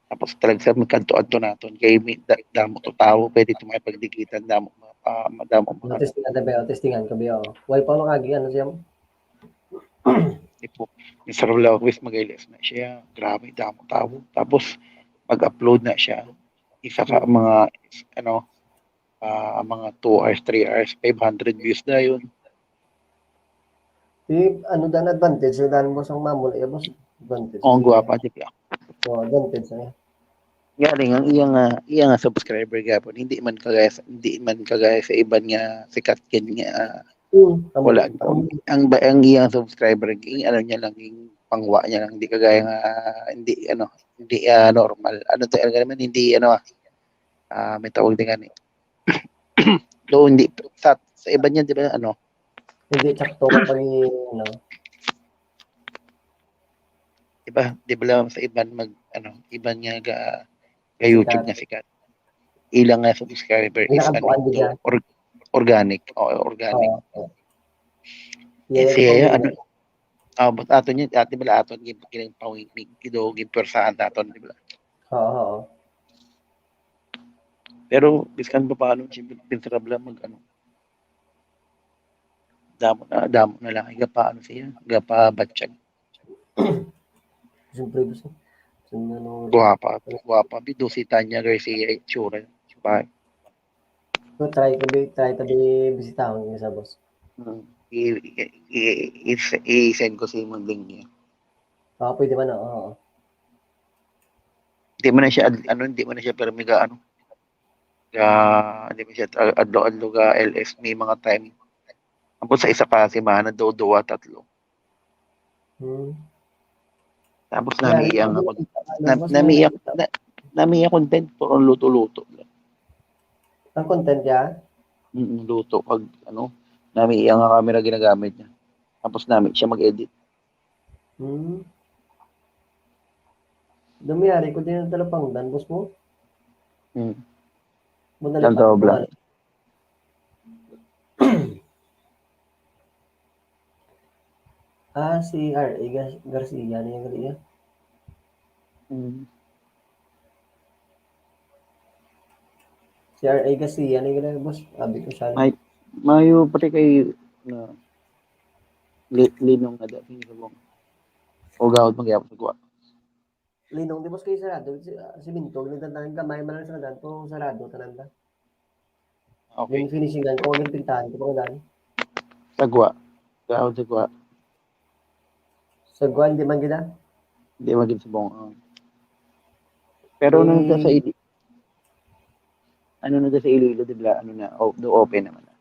Tapos talaga sa magkadto-adto naton, kay may da-, damo to tao, pwede to may pagdigitan, damo, ah, madamo mga Testingan tabi, testingan ka biya. Why pa makagi, ano siya? Tipo, yung sa Rolawis, mag-L S na siya. Grabe, damo tao. Tapos, mag-upload na siya. Isa ka mga, ano, ah, mga two hours, three hours, five hundred views na yun. Di, ano dan advantage, yung dan mo sa mamula, ya, boss? Advantage. Oh, ang guwapa, di ba? So, advantage na. Galing ang iya nga, iya nga subscriber gapon, hindi man kagaya sa, hindi man kagaya sa iban nga sikat gid nga, ah, Hmm, tama. Wala. Ang, ang, ba- ang iyang subscriber, yung ano niya lang, yung pangwa niya lang, hindi kagaya nga, hindi, ano, hindi ah, normal. Ano to, ano naman, hindi, ano, ah, ah, may tawag din gani. Though, hindi, sa, sa iba niya, di ba, ano, Hindi sakto kapag ano. di ba, di ba lang sa iban mag, ano, iban nga ga, ga YouTube Sikat. Nga sikat. Ilang nga subscriber is, ano, Nakabuan din to, yan. or, organic. O, organic. Oo. Eh, Yeah, siya, yeah, ano, ah, but aton yun, ate bala aton, gin-, gin-, pawing-, gido, ginpwersahan naton, di ba? Oo, oo. Pero, biskan pa paano, siyempre, pintarabla mag, ano, damo na, damo na lang, iga pa, ano siya, iga pa batsyag. Siyempre, gusto. Sino, ano, Guwapa, guwapa, bi, do si Tanya Garcia, itsura, bye. So, try to be, try to be bisitahon yung isa, boss. Hmm. I, i, i, i, i-send ko sa imo ang link niya. Oo, pwede man, oo. Hindi man na siya, ad- ano, hindi man na siya, pero mega, ano, ga, hindi man siya, ad- adlaw-adlaw ga L S, may mga time. Tapos sa isa ka semana, do, duwa, tatlo. Hmm. Tapos Yeah, nami iya nga ano, pag, ano, na, boss, nami may- iya, na, nami iya content, puro luto-luto. Ang content niya? Mm, luto pag, ano, nami iya nga camera ginagamit niya. Tapos nami siya mag-edit. Hmm. Dumiyari ko din ang talapangdan, boss mo. Mm. Muna Ang lang sobra. pa- Ah, si R A Gar- Garcia na yung Garcia. Mm. Si R A Garcia na yung Garcia, boss. Sabi ko siya. May, mayo pati kay, na, li, linong na dati sa bong. O gawad magyapon sa kuwa. Linong, di boss, kayo sarado. Si, ah, si Bintog, nagtatangin gamay man lang sa kanan, pero sarado, tanan na. Okay. Yung finishing ko, yung pintahan ko, pag daan. Sa kuwa. Gawad sa kuwa. Sa Guan, di man gina? Di magin sa bong. Ah. Pero nung Eh, sa Ili, ano na sa Iloilo, di ba? Ano na, o, do open naman na.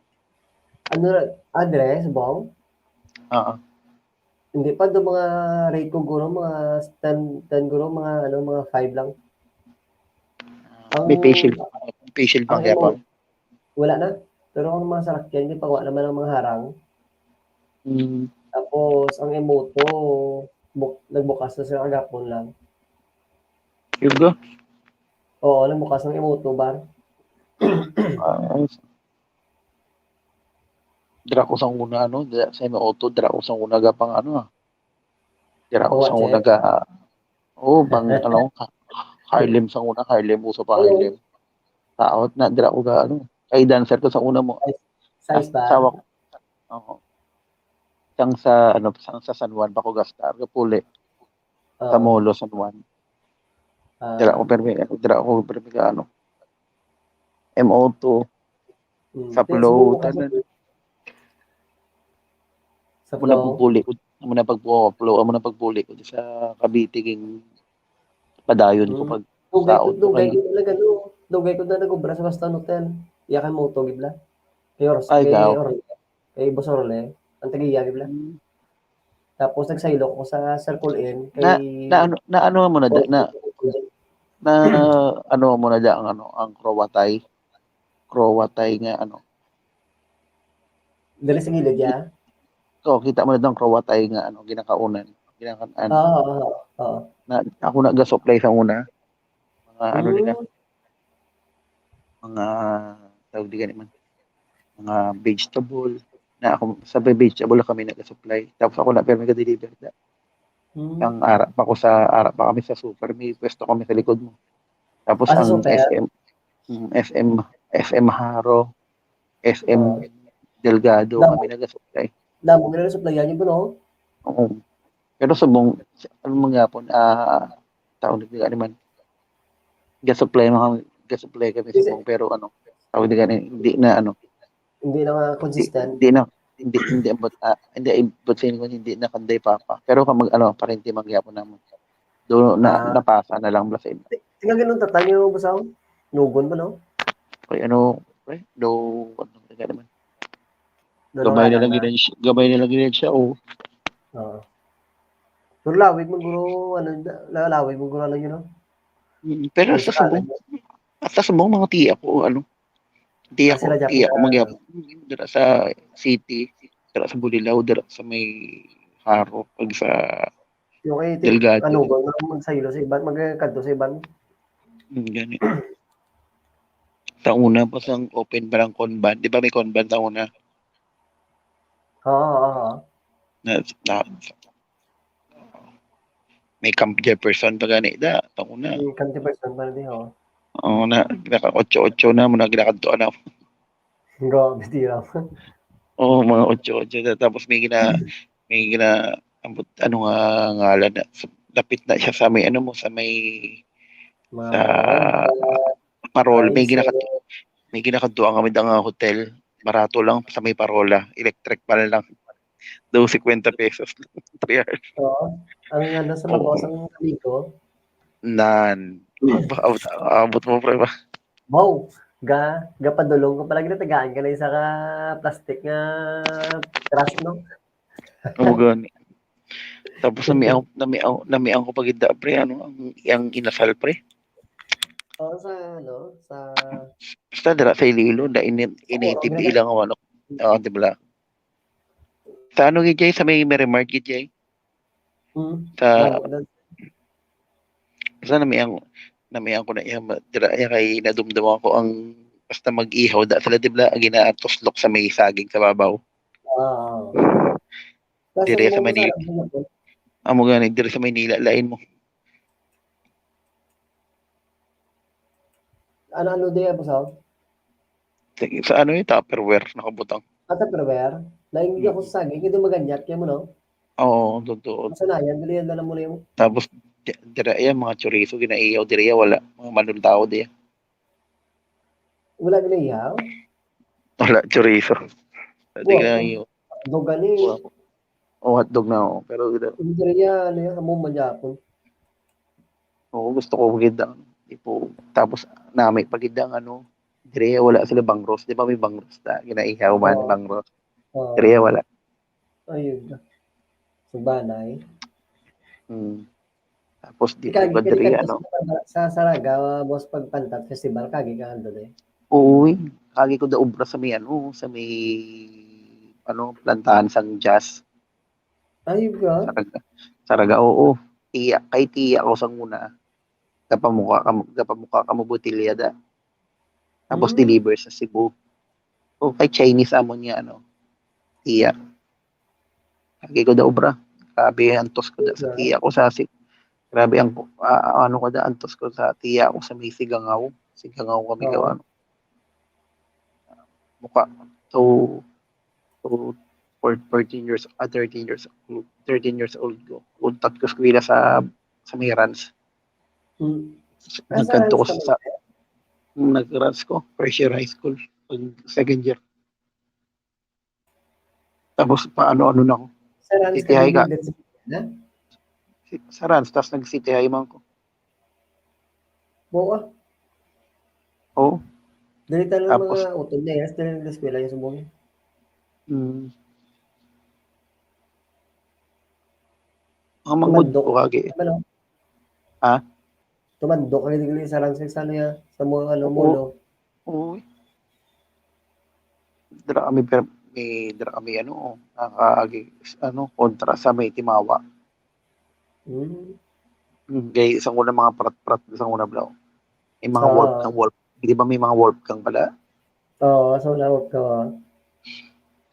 Ano, address, bong? Oo. Hindi pa, do mga rate ko, guro, mga ten, ten, guro, mga, ano, mga five lang. May facial, facial Ang bang kaya pa? Wala na. Pero ang mga sarakyan, di pa wala naman ang mga harang. Mm. Tapos, ang M O two, buk- nagbukas na sila kagapon lang. Yuga? Oo, nagbukas ng M O two bar. Ah, dira ko sa una, ano, dira sa M O two, dira ko sa una ga pang, ano, ah. Dira ko Oo, sa una sir. Ga, oh, bang, ano, ha- Harlem sa una, Harlem, uso pa Oo. Harlem. Taot na, dira ko ga, ano, kay dancer ko sa una mo. Size ba? Asawa ko. Oo. Sang sa, ano, sang sa San Juan pa ko gastar, kapuli. Sa Oo. Molo, San Juan. Ah, Dira ko permi, dira ko permi ga, ano. M O two, mm, sa pero Flow, siguro, tanan. Sa Muna Flow? pagpuli ko, muna pagpuli ko, muna pagpuli ko sa Cavite, ging padayon ko Mm. pag Dugay ko, saon ko dugay kay ko talaga, no? Dugay ko na nag-obra sa Western Hotel. Iya kay Moto, gid la. Kay Ors-, Ay, kay gaw. Orle. Kay Boss Orle. Ang tagiya, gid la. Mm. Tapos nagsaylo ko sa Circle N. Na, Kay na ano, na ano mo na da, na, na ano mo na da ang ano, ang Croatay. Croatay nga ano. Dali sa gilid, ya? So, kita mo na da ang Croatay nga ano, ginakaunan. Ginaka-, ano, Oo, oo, oo. Na, ako na ga-supply sa una. Mga ano nila, Mm. mga, tawag di gani man, mga vegetable. Na ako, sa vegetable lang kami nag-supply. Tapos ako na, pero nag-deliver na. Mm. Ang ara pa ko sa, ara pa kami sa super, may pwesto kami sa likod mo. Tapos Ah, sa ang super? S M, mm, S M, S M Jaro, S M Oo. Delgado, Damo. Kami nag-supply. Damo nila supplyan niyo po, no? Oo. Pero subong, ano mo nga po, ah, tawag na gani man. Ga-supply mo kami, ga-supply kami Kasi subong, pero ano, tawag na gani, hindi na ano, Hindi na nga hindi, consistent. hindi na, hindi, hindi abot, ah, hindi abot sa inyo, hindi na kanday papa. Pero kung mag, ano, parente mangyapon naman. Do na, Ah. Napasa na lang bala sa inyo. Tingnan ganun tatay niyo, Boss Al. Nugon ba, no? Ay, ano, pre? Daw, ano, nga naman. Doon Gamay na ang lang alam gid siya. Gamay na lang gid siya. Oh, Oo. Pero lawig mo, guro, ano, la- lawig mo, guro, ano yun, no? Mm, pero Yung sa sa subong, sa subong mga tiya ko, ano, tiya Ah, ko, sila dyan, tiya ko ah, magyapon. Dira sa city, dira sa Bulilao, dira sa may Jaro, pag sa yung kay Delgado. Ano ba, magsaylo sa iban, magkadto sa iban. Mm, gani. Sa una pa sang open pa lang Convan. Di ba may Convan sa una? Oo, oo, oo. Na, na, may Camp Jefferson pa gani da. Sa una. Yung Camp Jefferson pa rin, oo. Oo na, naka otso-otso na mo na ginakadto na. Grabe, tira. Oo, mga otso-otso na. Tapos may gina, may gina, ambot, ano nga ngalan na, sa- lapit na siya sa may, ano mo, sa may, Mga sa Parola, Parol. May Rice, ginakadto, may ginakadto ang kami nga hotel. Barato lang sa may Parola. Electric pa lang. Daw fifty pesos. Three hours. Oo. Ang ano sa Oo. Mabos, ang amigo, Nan. Abot, abot mo, pre, ba? Wow! Ga, gapadulong ko pala, ginatagaan ka na isa ka plastic nga trash, no? Amo gani. Tapos namiaw, namiaw, namiaw ko pag pre, ano, ang, ang inasal, pre. Oo, sa, ano, sa, Basta dira sa Iloilo, na ini, ini Oo, T V dira. Ilang, ano, oh, di ba? Sa ano, gid, Jay? Sa may Merrimart, gid, Jay? Hmm, Sa, Bago doon. Basta namiang, namiang ko na iya, ma- dira iya kay nadumdum ako ang basta mag-ihaw da sila, di ba? Ang ginatuslok sa may saging sa babaw. Oo. Dire sa mo Manila. Sa, Amo gani, dire sa Manila, lain mo. Ano-ano di, Boss Al? Sa ano yung Tupperware, nakabutang. Ah, Tupperware? Lain Mm. Ako sa saging, hindi maganyat kaya mo, no? Oo, totoo. Masanayan, dali yan na lang muna yung Tapos, di- dira iya, mga chorizo, ginaihaw, dira iya, wala. Mga manultaw, di iya. Wala nila ihaw? Wala, chorizo. Di Wow. ka yung, Dogan eh. o hotdog na, oh. Pero, Hindi rin yan, ano yan, amo man yapon. Oo, gusto ko gid ang, tipo, tapos, nami pa gid ang, ano, dire, wala sila bangros. Di ba may bangros na? Ginaihaw man, Oo. Bangros. Oo. Dire, wala. Ayun. Sa banay. Hmm. Tapos, di Kagi ba ka dire, di ano? Sa, sa Saraga, Boss, pag Pantat Festival, kagi ka ando eh. Uy, kagi ko da obra sa may, ano, sa may, ano, plantahan sang jazz. Ayun ka? Saraga, Saraga, oo. Tiya, kay tiya ko sang una. Gapamuka ka, gapamuka ka mo botilya da. Tapos Hmm. Deliver sa Cebu. O kay Chinese amon nga, ano, tiya. Lagi ko da obra. Grabe, antos ko da sa Diba? Tiya ko sa si Grabe ang, ah, ano ko da, antos ko sa tiya ko sa may Sigangaw. Sigangaw kami Oo. gawa. Muka. So, so, for thirteen years, ah, thirteen years old, thirteen years old ko. Untat ko eskwela sa, sa may Rans. Mm. Ah, sa Nagkanto ko Rans ka sa, nag-Rans ko, first year high school, pag second year. Tapos, paano-ano na ako. Sa Rans City High ka. Sa, na? Si- Sa Rans, tapos nag-City High man ko. Buwa. Oo. Dali tayo ng Tapos- mga utod na yes, dali ng eskwela yung subong. Mm. Ang mangod Tumandok. Ko kagi. Ano? Ha? Tumandok ka dito sa Rans, sa ano yan? Sa mga ano, Oo. mulo. Oo. Dira kami, per, may, dira kami, ano, nakaagi, ano, kontra sa may Timawa. Hmm. Mm, kay isang una mga prat-prat, isang una bro. Yung mga Ah. Wolfgang, Wolf, di ba may mga Wolfgang pala? Oo, so na-work ka.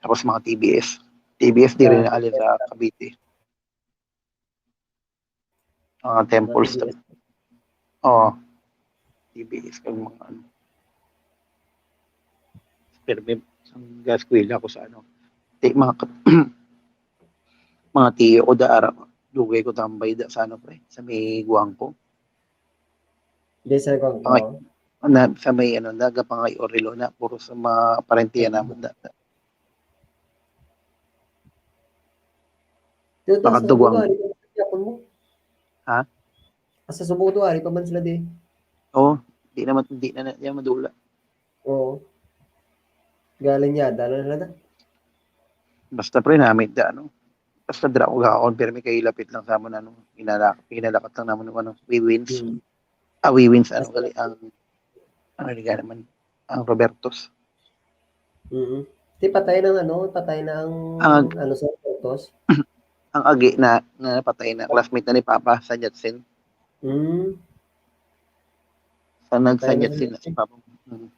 Tapos mga T B S. T B S di rin Ah, alin sa Cavite. Mga temples. Mga T B S. Oo. T B S kag mga ano. Pero may, ang gaskwela ko sa ano. Ti, mga, mga tiyo ko da ara, dugay ko tambay da sa ano, pre, sa may Guangco. Di sa kong Ay. Na, sa may ano, Naga pa nga Orilo na, puro sa mga parente Mm. naman da. Dito, Baka sa duwang. Subo, ari pa man sila, Japon mo? Ha? Ah, sa Subo, ari pa man sila di. Oh, di naman, di na, na, di na madula. Oo. Galing yata na nila. Basta pre, namit da, ano. Basta dira ko gaon, pero may kay lapit lang sa amon, ano, hinala, hinalakat lang naman ng ano, Wewins. Hmm. Ah, Wewins, ano, Basta- gali, ang, ano, di ka naman, ang Robertos. Mm. Di patay ng ano, patay na ang Ang- ano sa Robertos. Ang agi na, na patay na, classmate na ni Papa sa Yatsen. Mm. Sa nag sa Patay na Yatsen sa na si Papa. Mm.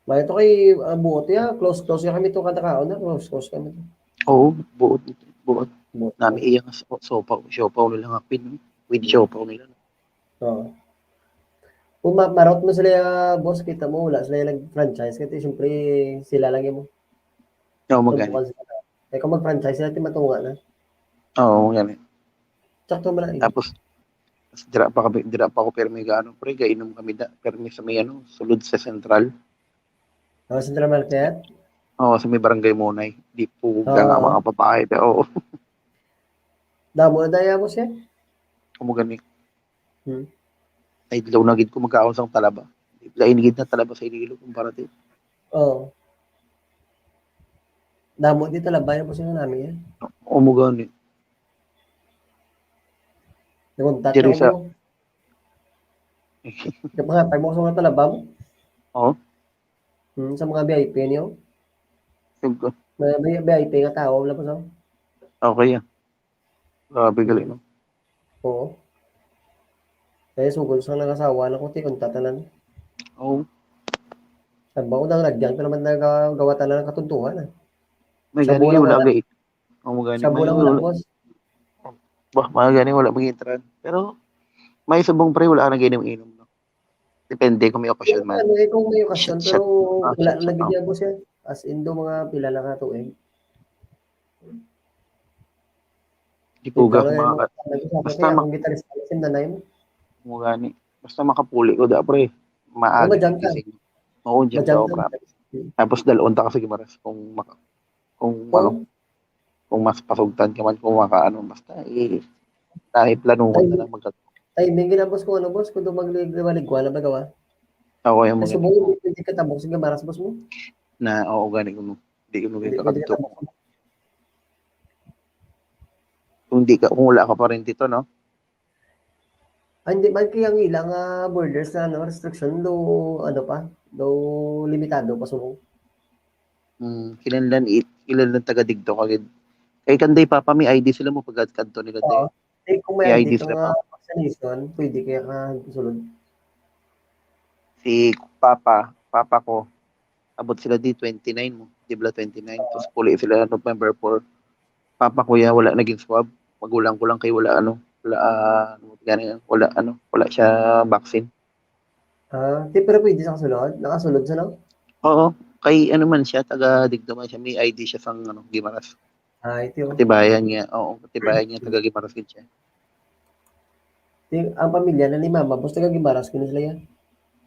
May ito kay uh, buot ya, close close ya kami to kada kaon na, close close kami to. Oo, buot, buot. Buot. Nami iya nga so- sopaw, sopaw nila nga pin, with sopaw nila. Oo. Kung ma- marot mo sila, ah, boss, kita mo, wala sila nag-franchise. Kasi siyempre, sila lang yun. Oo, magani. Tumpukan sila. Eh, kung mag-franchise sila, di matunga na. Oo, magani. Sakto mo lang. Tapos, tas dira pa kami, dira pa ako permi gaano, pre, gainom kami da, permi sa may ano, sulod sa Central. Oh, Central Market? Oo, sa may Barangay Monay. Di po Oo. Nga mga babae, pero oo. Damo na daya mo siya? Amo gani. Hmm. Ay, daw na gid ko magkaon sang talaba. Lain gid na talaba sa Iloilo kumpara ti. Oo. Damo di talaba yung pusin namin yan. Amo gani. Nakuntat Diri ako sa- mo. Kapangatag mo sa mga talaba mo. Oo. Hmm, sa mga V I P niyo. Sige. Mga V- V I P nga tao, wala pa sa. Okay, ah. Grabe gali, no? Oo. Kaya sugod sa nangasawa na ko, ti, kung tatanan. Oo. Sabi ko, nang lagyan pa naman nagawatan na ng katuntuhan, ah. May Sa gani bulan wala wala. Gay. Amo gani. Sa May bulan wala. Wala, boss. Ba, mga gani wala mag-intran. Pero may subong pre, wala ka nag-inom-inom, no? Depende kung may okasyon man. Ano eh, kung may okasyon, Shot, shot. Pero Ah, wala shot, shot, lagi oh. Niya, boss, yan. As in, do mga pila na ka tuig. Di po Ikaw ga na mga yung ka- nag-usap basta kaya ma- akong gitarista, kasi nanay mo. Amo gani. Basta makapuli ko da, pre. Maaga Madyan ka. Gising. Oo, dyan Madyan daw, ka. Promise. Tapos dalon ta ka sa Guimaras kung maka, kung Oh. ano, kung mas pasugtan ka man, kung maka ano, basta eh, dahil planuhan na Ay, lang magka- Timing gina, boss, kung ano, boss, kung doon magliligwa na ba gawa? Ako yung Kasi mga mo, hindi, hindi ka tabok sa Guimaras, boss mo. Na, oo, gani ko, no. Di ko Hindi, hindi nagkakadto. ka tabok. Kung di ka, kung wala ka pa rin dito, no? Ah, hindi man kaya ang ilang ah, borders na ano, restriction, do, ano pa, do limitado pa subong. Mm, kinahanglan it, kinahanglan taga digto ka gid. Kay kanday papa may I D sila mo pagkadto nila day. Oo. Eh, kung may May I D I D ka sila nga pa. Vaccination, pwede kaya ka sulod. Si papa, papa ko, abot sila di twenty-nine mo, di ba twenty-nine? Tapos puli sila November four. Papa ko ya, wala naging swab. Magulang ko lang kay wala ano, wala ah, ano, gani, wala ano, wala siya vaccine. Ah, di pero pwede sa kasulod? Nakasulod sa no? Oo, kay ano man siya, taga digto man siya, may I D siya sang ano, Guimaras. Ah, ito. Katibayan niya, oo, katibayan niya, taga Guimaras gid siya. Di, ang pamilya na ni mama, basta ka Guimaras, kini sila yan.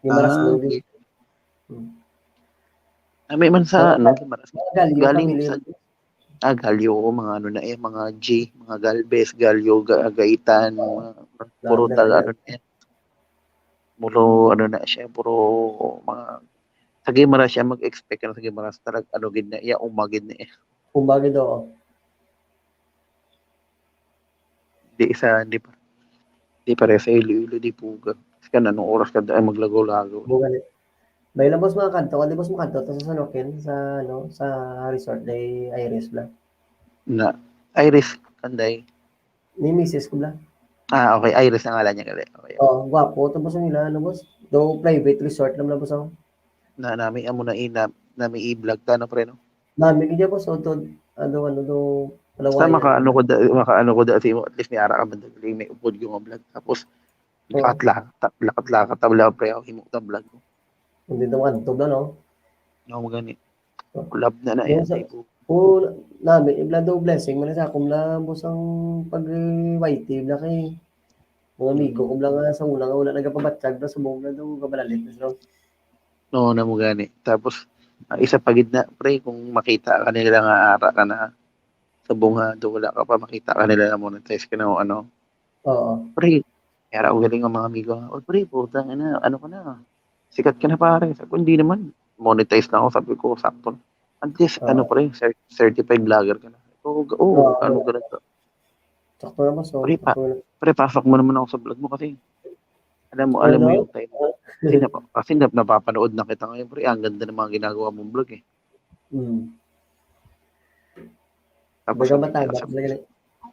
Guimaras Ah, mo, okay. Hmm. Ah, may man sa Mga ano, Gal- Guimaras. Mga Galyo, Galing pamilya. Sa ah, Galyo, mga ano na eh, mga G, mga Galvez, Galyo, Ga- Gaitan, mga puro Lahat na taga Galyo. Ano na eh. Puro ano na siya, puro mga sa Guimaras siya mag-expect ka na sa Guimaras, talag ano gid na iya, umagid na eh. Kumbaga daw. Di sa, di pa. Di pare sa Iloilo, di puga. Kasi ka na, anong oras ka daan maglagaw-lagaw? Bukan eh. May labas mga kanto, di ba makadto to sa San Joaquin, sa ano, sa resort day Iris bla. Na, Iris, kanday. Ni misis ko bla. Ah, okay. Iris ang ngalan niya gali. Okay. Oh, gwapo to boss nila ano boss. Do private resort lang na boss ako. Na nami amo na ina, nami i-vlog ta no pre no. Nami gid boss, so to ano ano do Basta maka ano ko da, maka ano ko da sa imo, at least may ara ka man dali may upod yung vlog. Tapos Oo. lakat-lakat, lakat-lakat ta wala pre ako himo ta vlog. Hindi to makadto bla no. No, magani. Love na na Yung yan. sa- Tipo. Oo, nami, ibla do blessing man sa akong la boss ang pag Y T bla kay mga amigo ko bla nga sa una nga wala nagapabatyag na subong na do kabalalit na sila. No, na mo gani. Tapos, ang isa pa gid na, pre, kung makita ka nila nga ara ka na sa bunga, do wala ka pa makita ka nila na monetize ka na o ano. Oo. Pre, Kaya ako galing ang mga amigo nga, "Oh, pre, putang ina, ano ka na? Sikat ka na, pare." Sabi ko, "Hindi naman. Monetize na ako." Sabi ko, "Sakto na." At least, ano, Oo. pre, cer-, certified vlogger ka na. Sabi ko, "Oo, Oo, ano oo. ka na to?" Sakto naman, so, Pre, pa-, sakto na. pre, pasok mo naman ako sa vlog mo kasi, alam mo, alam mo Ano? yung time. Kasi, napa-, kasi nap-, napapanood na kita ngayon, pre. Ang ganda ng mga ginagawa mong vlog, eh. Mm. Tapos Baga sabi niya, matamat sabi, sila gani.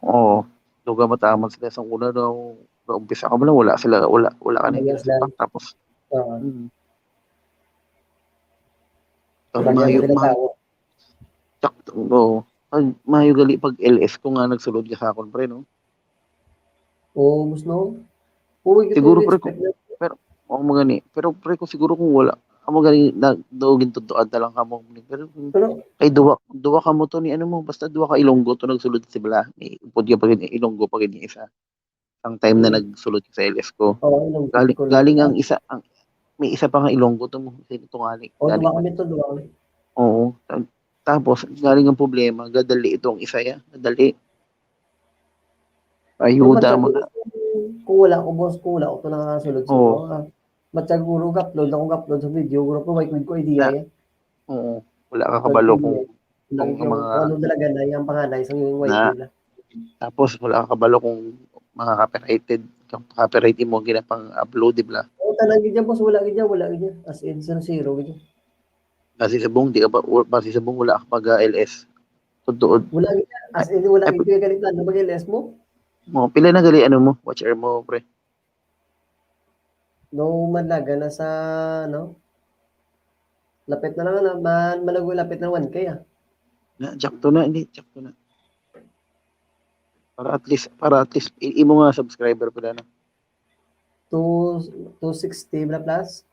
Oo. Duga matamat sila sa una daw, naumpisa ka pa lang, wala sila, wala, wala ka na Wala sila. Tapos, Oo. Mm. Ang Baga mayo, sila ma-, tawo. Sakto, oo. Ang mayo gali pag L S ko nga nagsulod ka sa akon, pre, no? Oo, mas no? Oo, yung Siguro, pre, respect kung, na. pero, oo, mo gani. Pero, pre, kung siguro kung wala, amo gani, na, do, gintutuan ta lang kamo. Pero, kung Pero kay duwa, duwa kamo to ni, ano mo, basta duwa ka Ilonggo to nagsulod sa bala. Ni, upod ka pa gani, Ilonggo pa gani isa. Ang time na Hmm. nagsulod ka sa L S ko. Oo, Ilonggo Galing, ko lang. galing ang isa, ang, may isa pa nga Ilonggo to mo. Sino to nga ni? Oh, Galing duwa pa. kami to, duwa kami. Oo. Ta-, tapos, galing ang problema, gadali itong isa ya. Gadali. Ayuda Yung mo matag-, na. Kung wala ko, boss, kung wala ko to nakasulod sa Oo. mga, matag guro, ga-upload ako, ga-upload sa video, guro, provide ko idea Na, yan. Oo. Wala ka kabalo Pag-, kung, wala kung yung, mga kung ano talaga na yung panganay sa yung Na, Y T na. Tapos, wala ka kabalo kung mga copyrighted, kung copyright mo ang ginapang-upload, di ba? Oo, tanan gid yan, boss, wala gid yan, wala gid yan. As in, zero, zero gid yan. Basi sa bung, di ka pa, u-, basi sa bung, wala ka pag, ah, L S. Tuod. Wala gid yan. As in, wala Ay, gid yan. Ganito, ano, mag-L S mo? Mo, pila na gali, ano mo, watch hour mo, pre? No, madlaga na sa, ano? Lapit na lang, ano, man, malago, lapit na one K, ah. Na, sakto na, hindi, sakto na. Para at least, para at least, i-, imo nga subscriber pala na. Two, two sixty bla plus.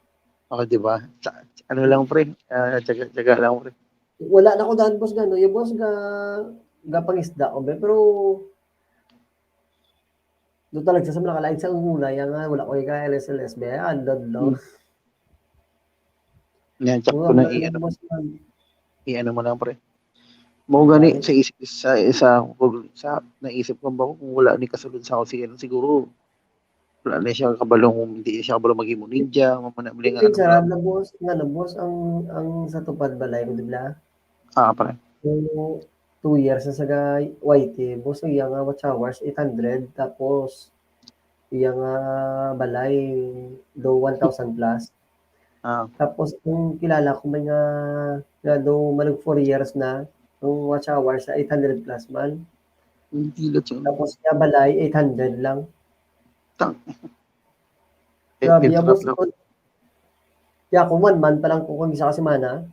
Oh, di ba? Sa, ano lang, pre? Ah, tiyaga, tiyaga lang, pre. Wala na ko daan, boss, gano. Yung boss, ga, ga pangisda ko, be. Pero, doon talaga sa mga kalain sa una, yan nga, wala ko yung ka L S L S, be. Andod, no? Hmm. Yan, sakto Wala na na i-, yung ano, boss, man. i-, ano mo lang, pre. Mo gani, Right. sa isip, sa, sa, sa, naisip ko ba kung wala ni kasulod sa ako, sige, siguro, wala na siya kabalo kung hindi siya kabalo maghimo ninja, mamana, muli nga Yung ano, sarap wala. na, boss, nga na, boss, ang, ang sa tupad balay mo, di ba? Ah, pare. So, two years na sa ga-, Y T, boss, ang iya nga watch hours, eight hundred, tapos, iya nga balay, do one thousand plus. Ah. Tapos, ang kilala ko man nga, nga do, manag four years na, ang watch hours sa eight hundred plus man. Ang kilot siya. Tapos, iya balay, eight hundred lang. Tang. Eh, Grabe, pinsarap abos lang. ko. Kaya ako, one month pa lang ko kung isa ka semana.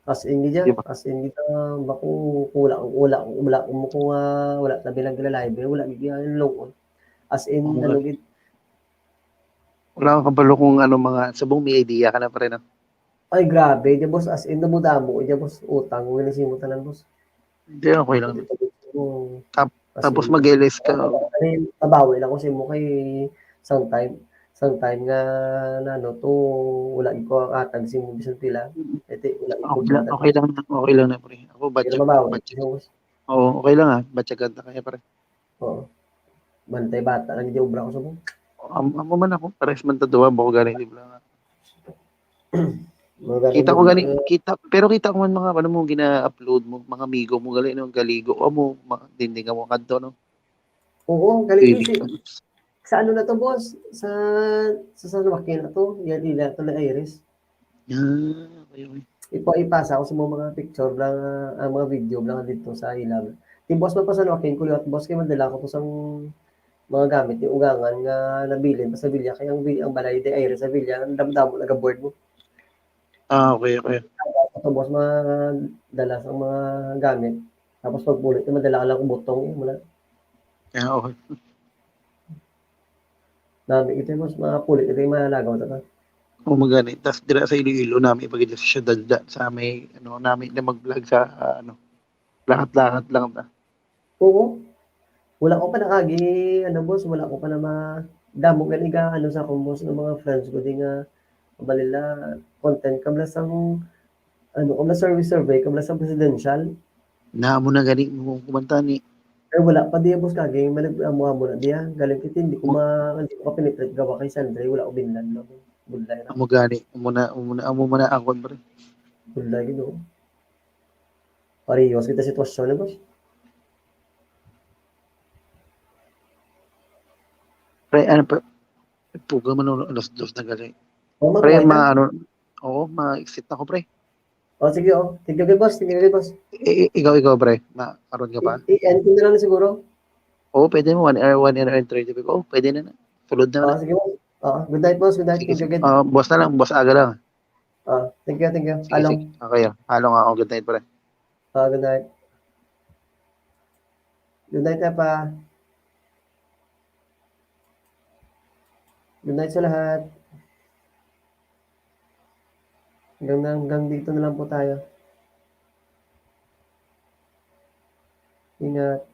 As in, gid, Di ba? as in, gid, ah, bako, wala, wala, wala, wala, kung, ah, wala na bilang gila-live, eh, wala, gid, ah, yung lungkot. As in, Oo nga. ano, gid. Wala ka kabalo kung ano mga, subong may idea ka na, pre, no? Ay, grabe, di, boss, as in, damo-damo, di, boss, utang, wala simo tanan, boss. Hindi, okay lang. Oo. Tap-, As tapos in, mag-L S ka. Ay, mabawi lang ko sa imo kay sometime, sometime nga na ano to, wala gyud ko ang atag sa imo bisan pila. Mm. Ete, wala gyud ko Okay lang, atag. Okay lang na, okay lang na, pre. Ako, Pero batya, mabawi. batya. Oo, okay lang, ah. Batyagan ta kaya, pre. Oo. Bantay bata lang gyud obra ko sa mo. Am-, amo man ako, pares man ta duha, bako gani, di ba? Mga gani Kita ko gid, gani, eh. kita, pero kita ko man mga, ano mo, gina-upload mo, mga amigo mo, gali, no, galigo, amo, ma-, dinding ka mo kadto, no? Oo, gali ko Pwede si, ka. sa ano na to, boss? Sa, sa San Joaquin na to, yan, ila to na Iris. Ah, okay, okay. Ipa-, ipasa ko sa mga, mga picture lang, ah, mga video lang dito sa ilang. Di, boss, mapasa na, okay, kuliwat, boss, kay madala ko to sang mga gamit ni ugangan nga nabilin pa sa Villa, kay ang Vi-, ang balay di ay sa Villa, ang damo-damo nagaboard mo. Ah, okay, okay. Tapos, boss, mga dala sa mga gamit. Tapos, pag ulit, madala ka lang butong, eh, wala. Ah, okay. Nami, ito yung mas mga pulit, ito yung mga lagaw na to. O, magani. Tas dira sa Iloilo, nami, pag sa syudad, da-, sa may, ano, nami na mag-vlog sa, ah, ano, lahat-lahat lang ta. Oo. Wala ko pa nakagi, ano, boss, wala ko pa na ma-, damo gani ka, ano, sa akong boss, ng mga friends ko, di nga, mabalila, content ka, bala sang, ano, ka, bala survey, survey, ka, bala sa presidential. Na, mo na gani, mo kumanta ni, Ay, wala pa diya, boss, kagay, malag-, amo-amo na diya. Galing kita, hindi ko ma-, hindi ko ka-penetrate gawa kay Sandre, wala ko binlan, no? Budlay na. Amo gani, amo na, amo na, amo man na ako, pre. Budlay, no? Parehas kita sitwasyon, eh, boss. Pre, ano pa? Puga man, alas dos na gali. Oh, Pre, makuha na. ma-, ano, oo, ma-exit na ko, pre. Oh, sige, oh. Thank you, good boss. Thank you, good boss. I-, i-, ikaw, ikaw, pre. Ma-, karon ka pa? I-, i-end ko na lang siguro. Oo, pwede mo. One hour, one hour and thirty. Oh, pwede na na. Tulod na Oh, na. sige, boss. Oh, good night, boss. Good night. Sige, Thank you, sige. good. Ah, boss na lang. Boss aga lang. Ah, thank you, thank you. Sige, Along. sige. Okay, ah. Along, ah. Oh, good night, pre. Ah, good night. Good night, Epa. Good night sa lahat. Hanggang, hanggang dito na lang po tayo. Ingat.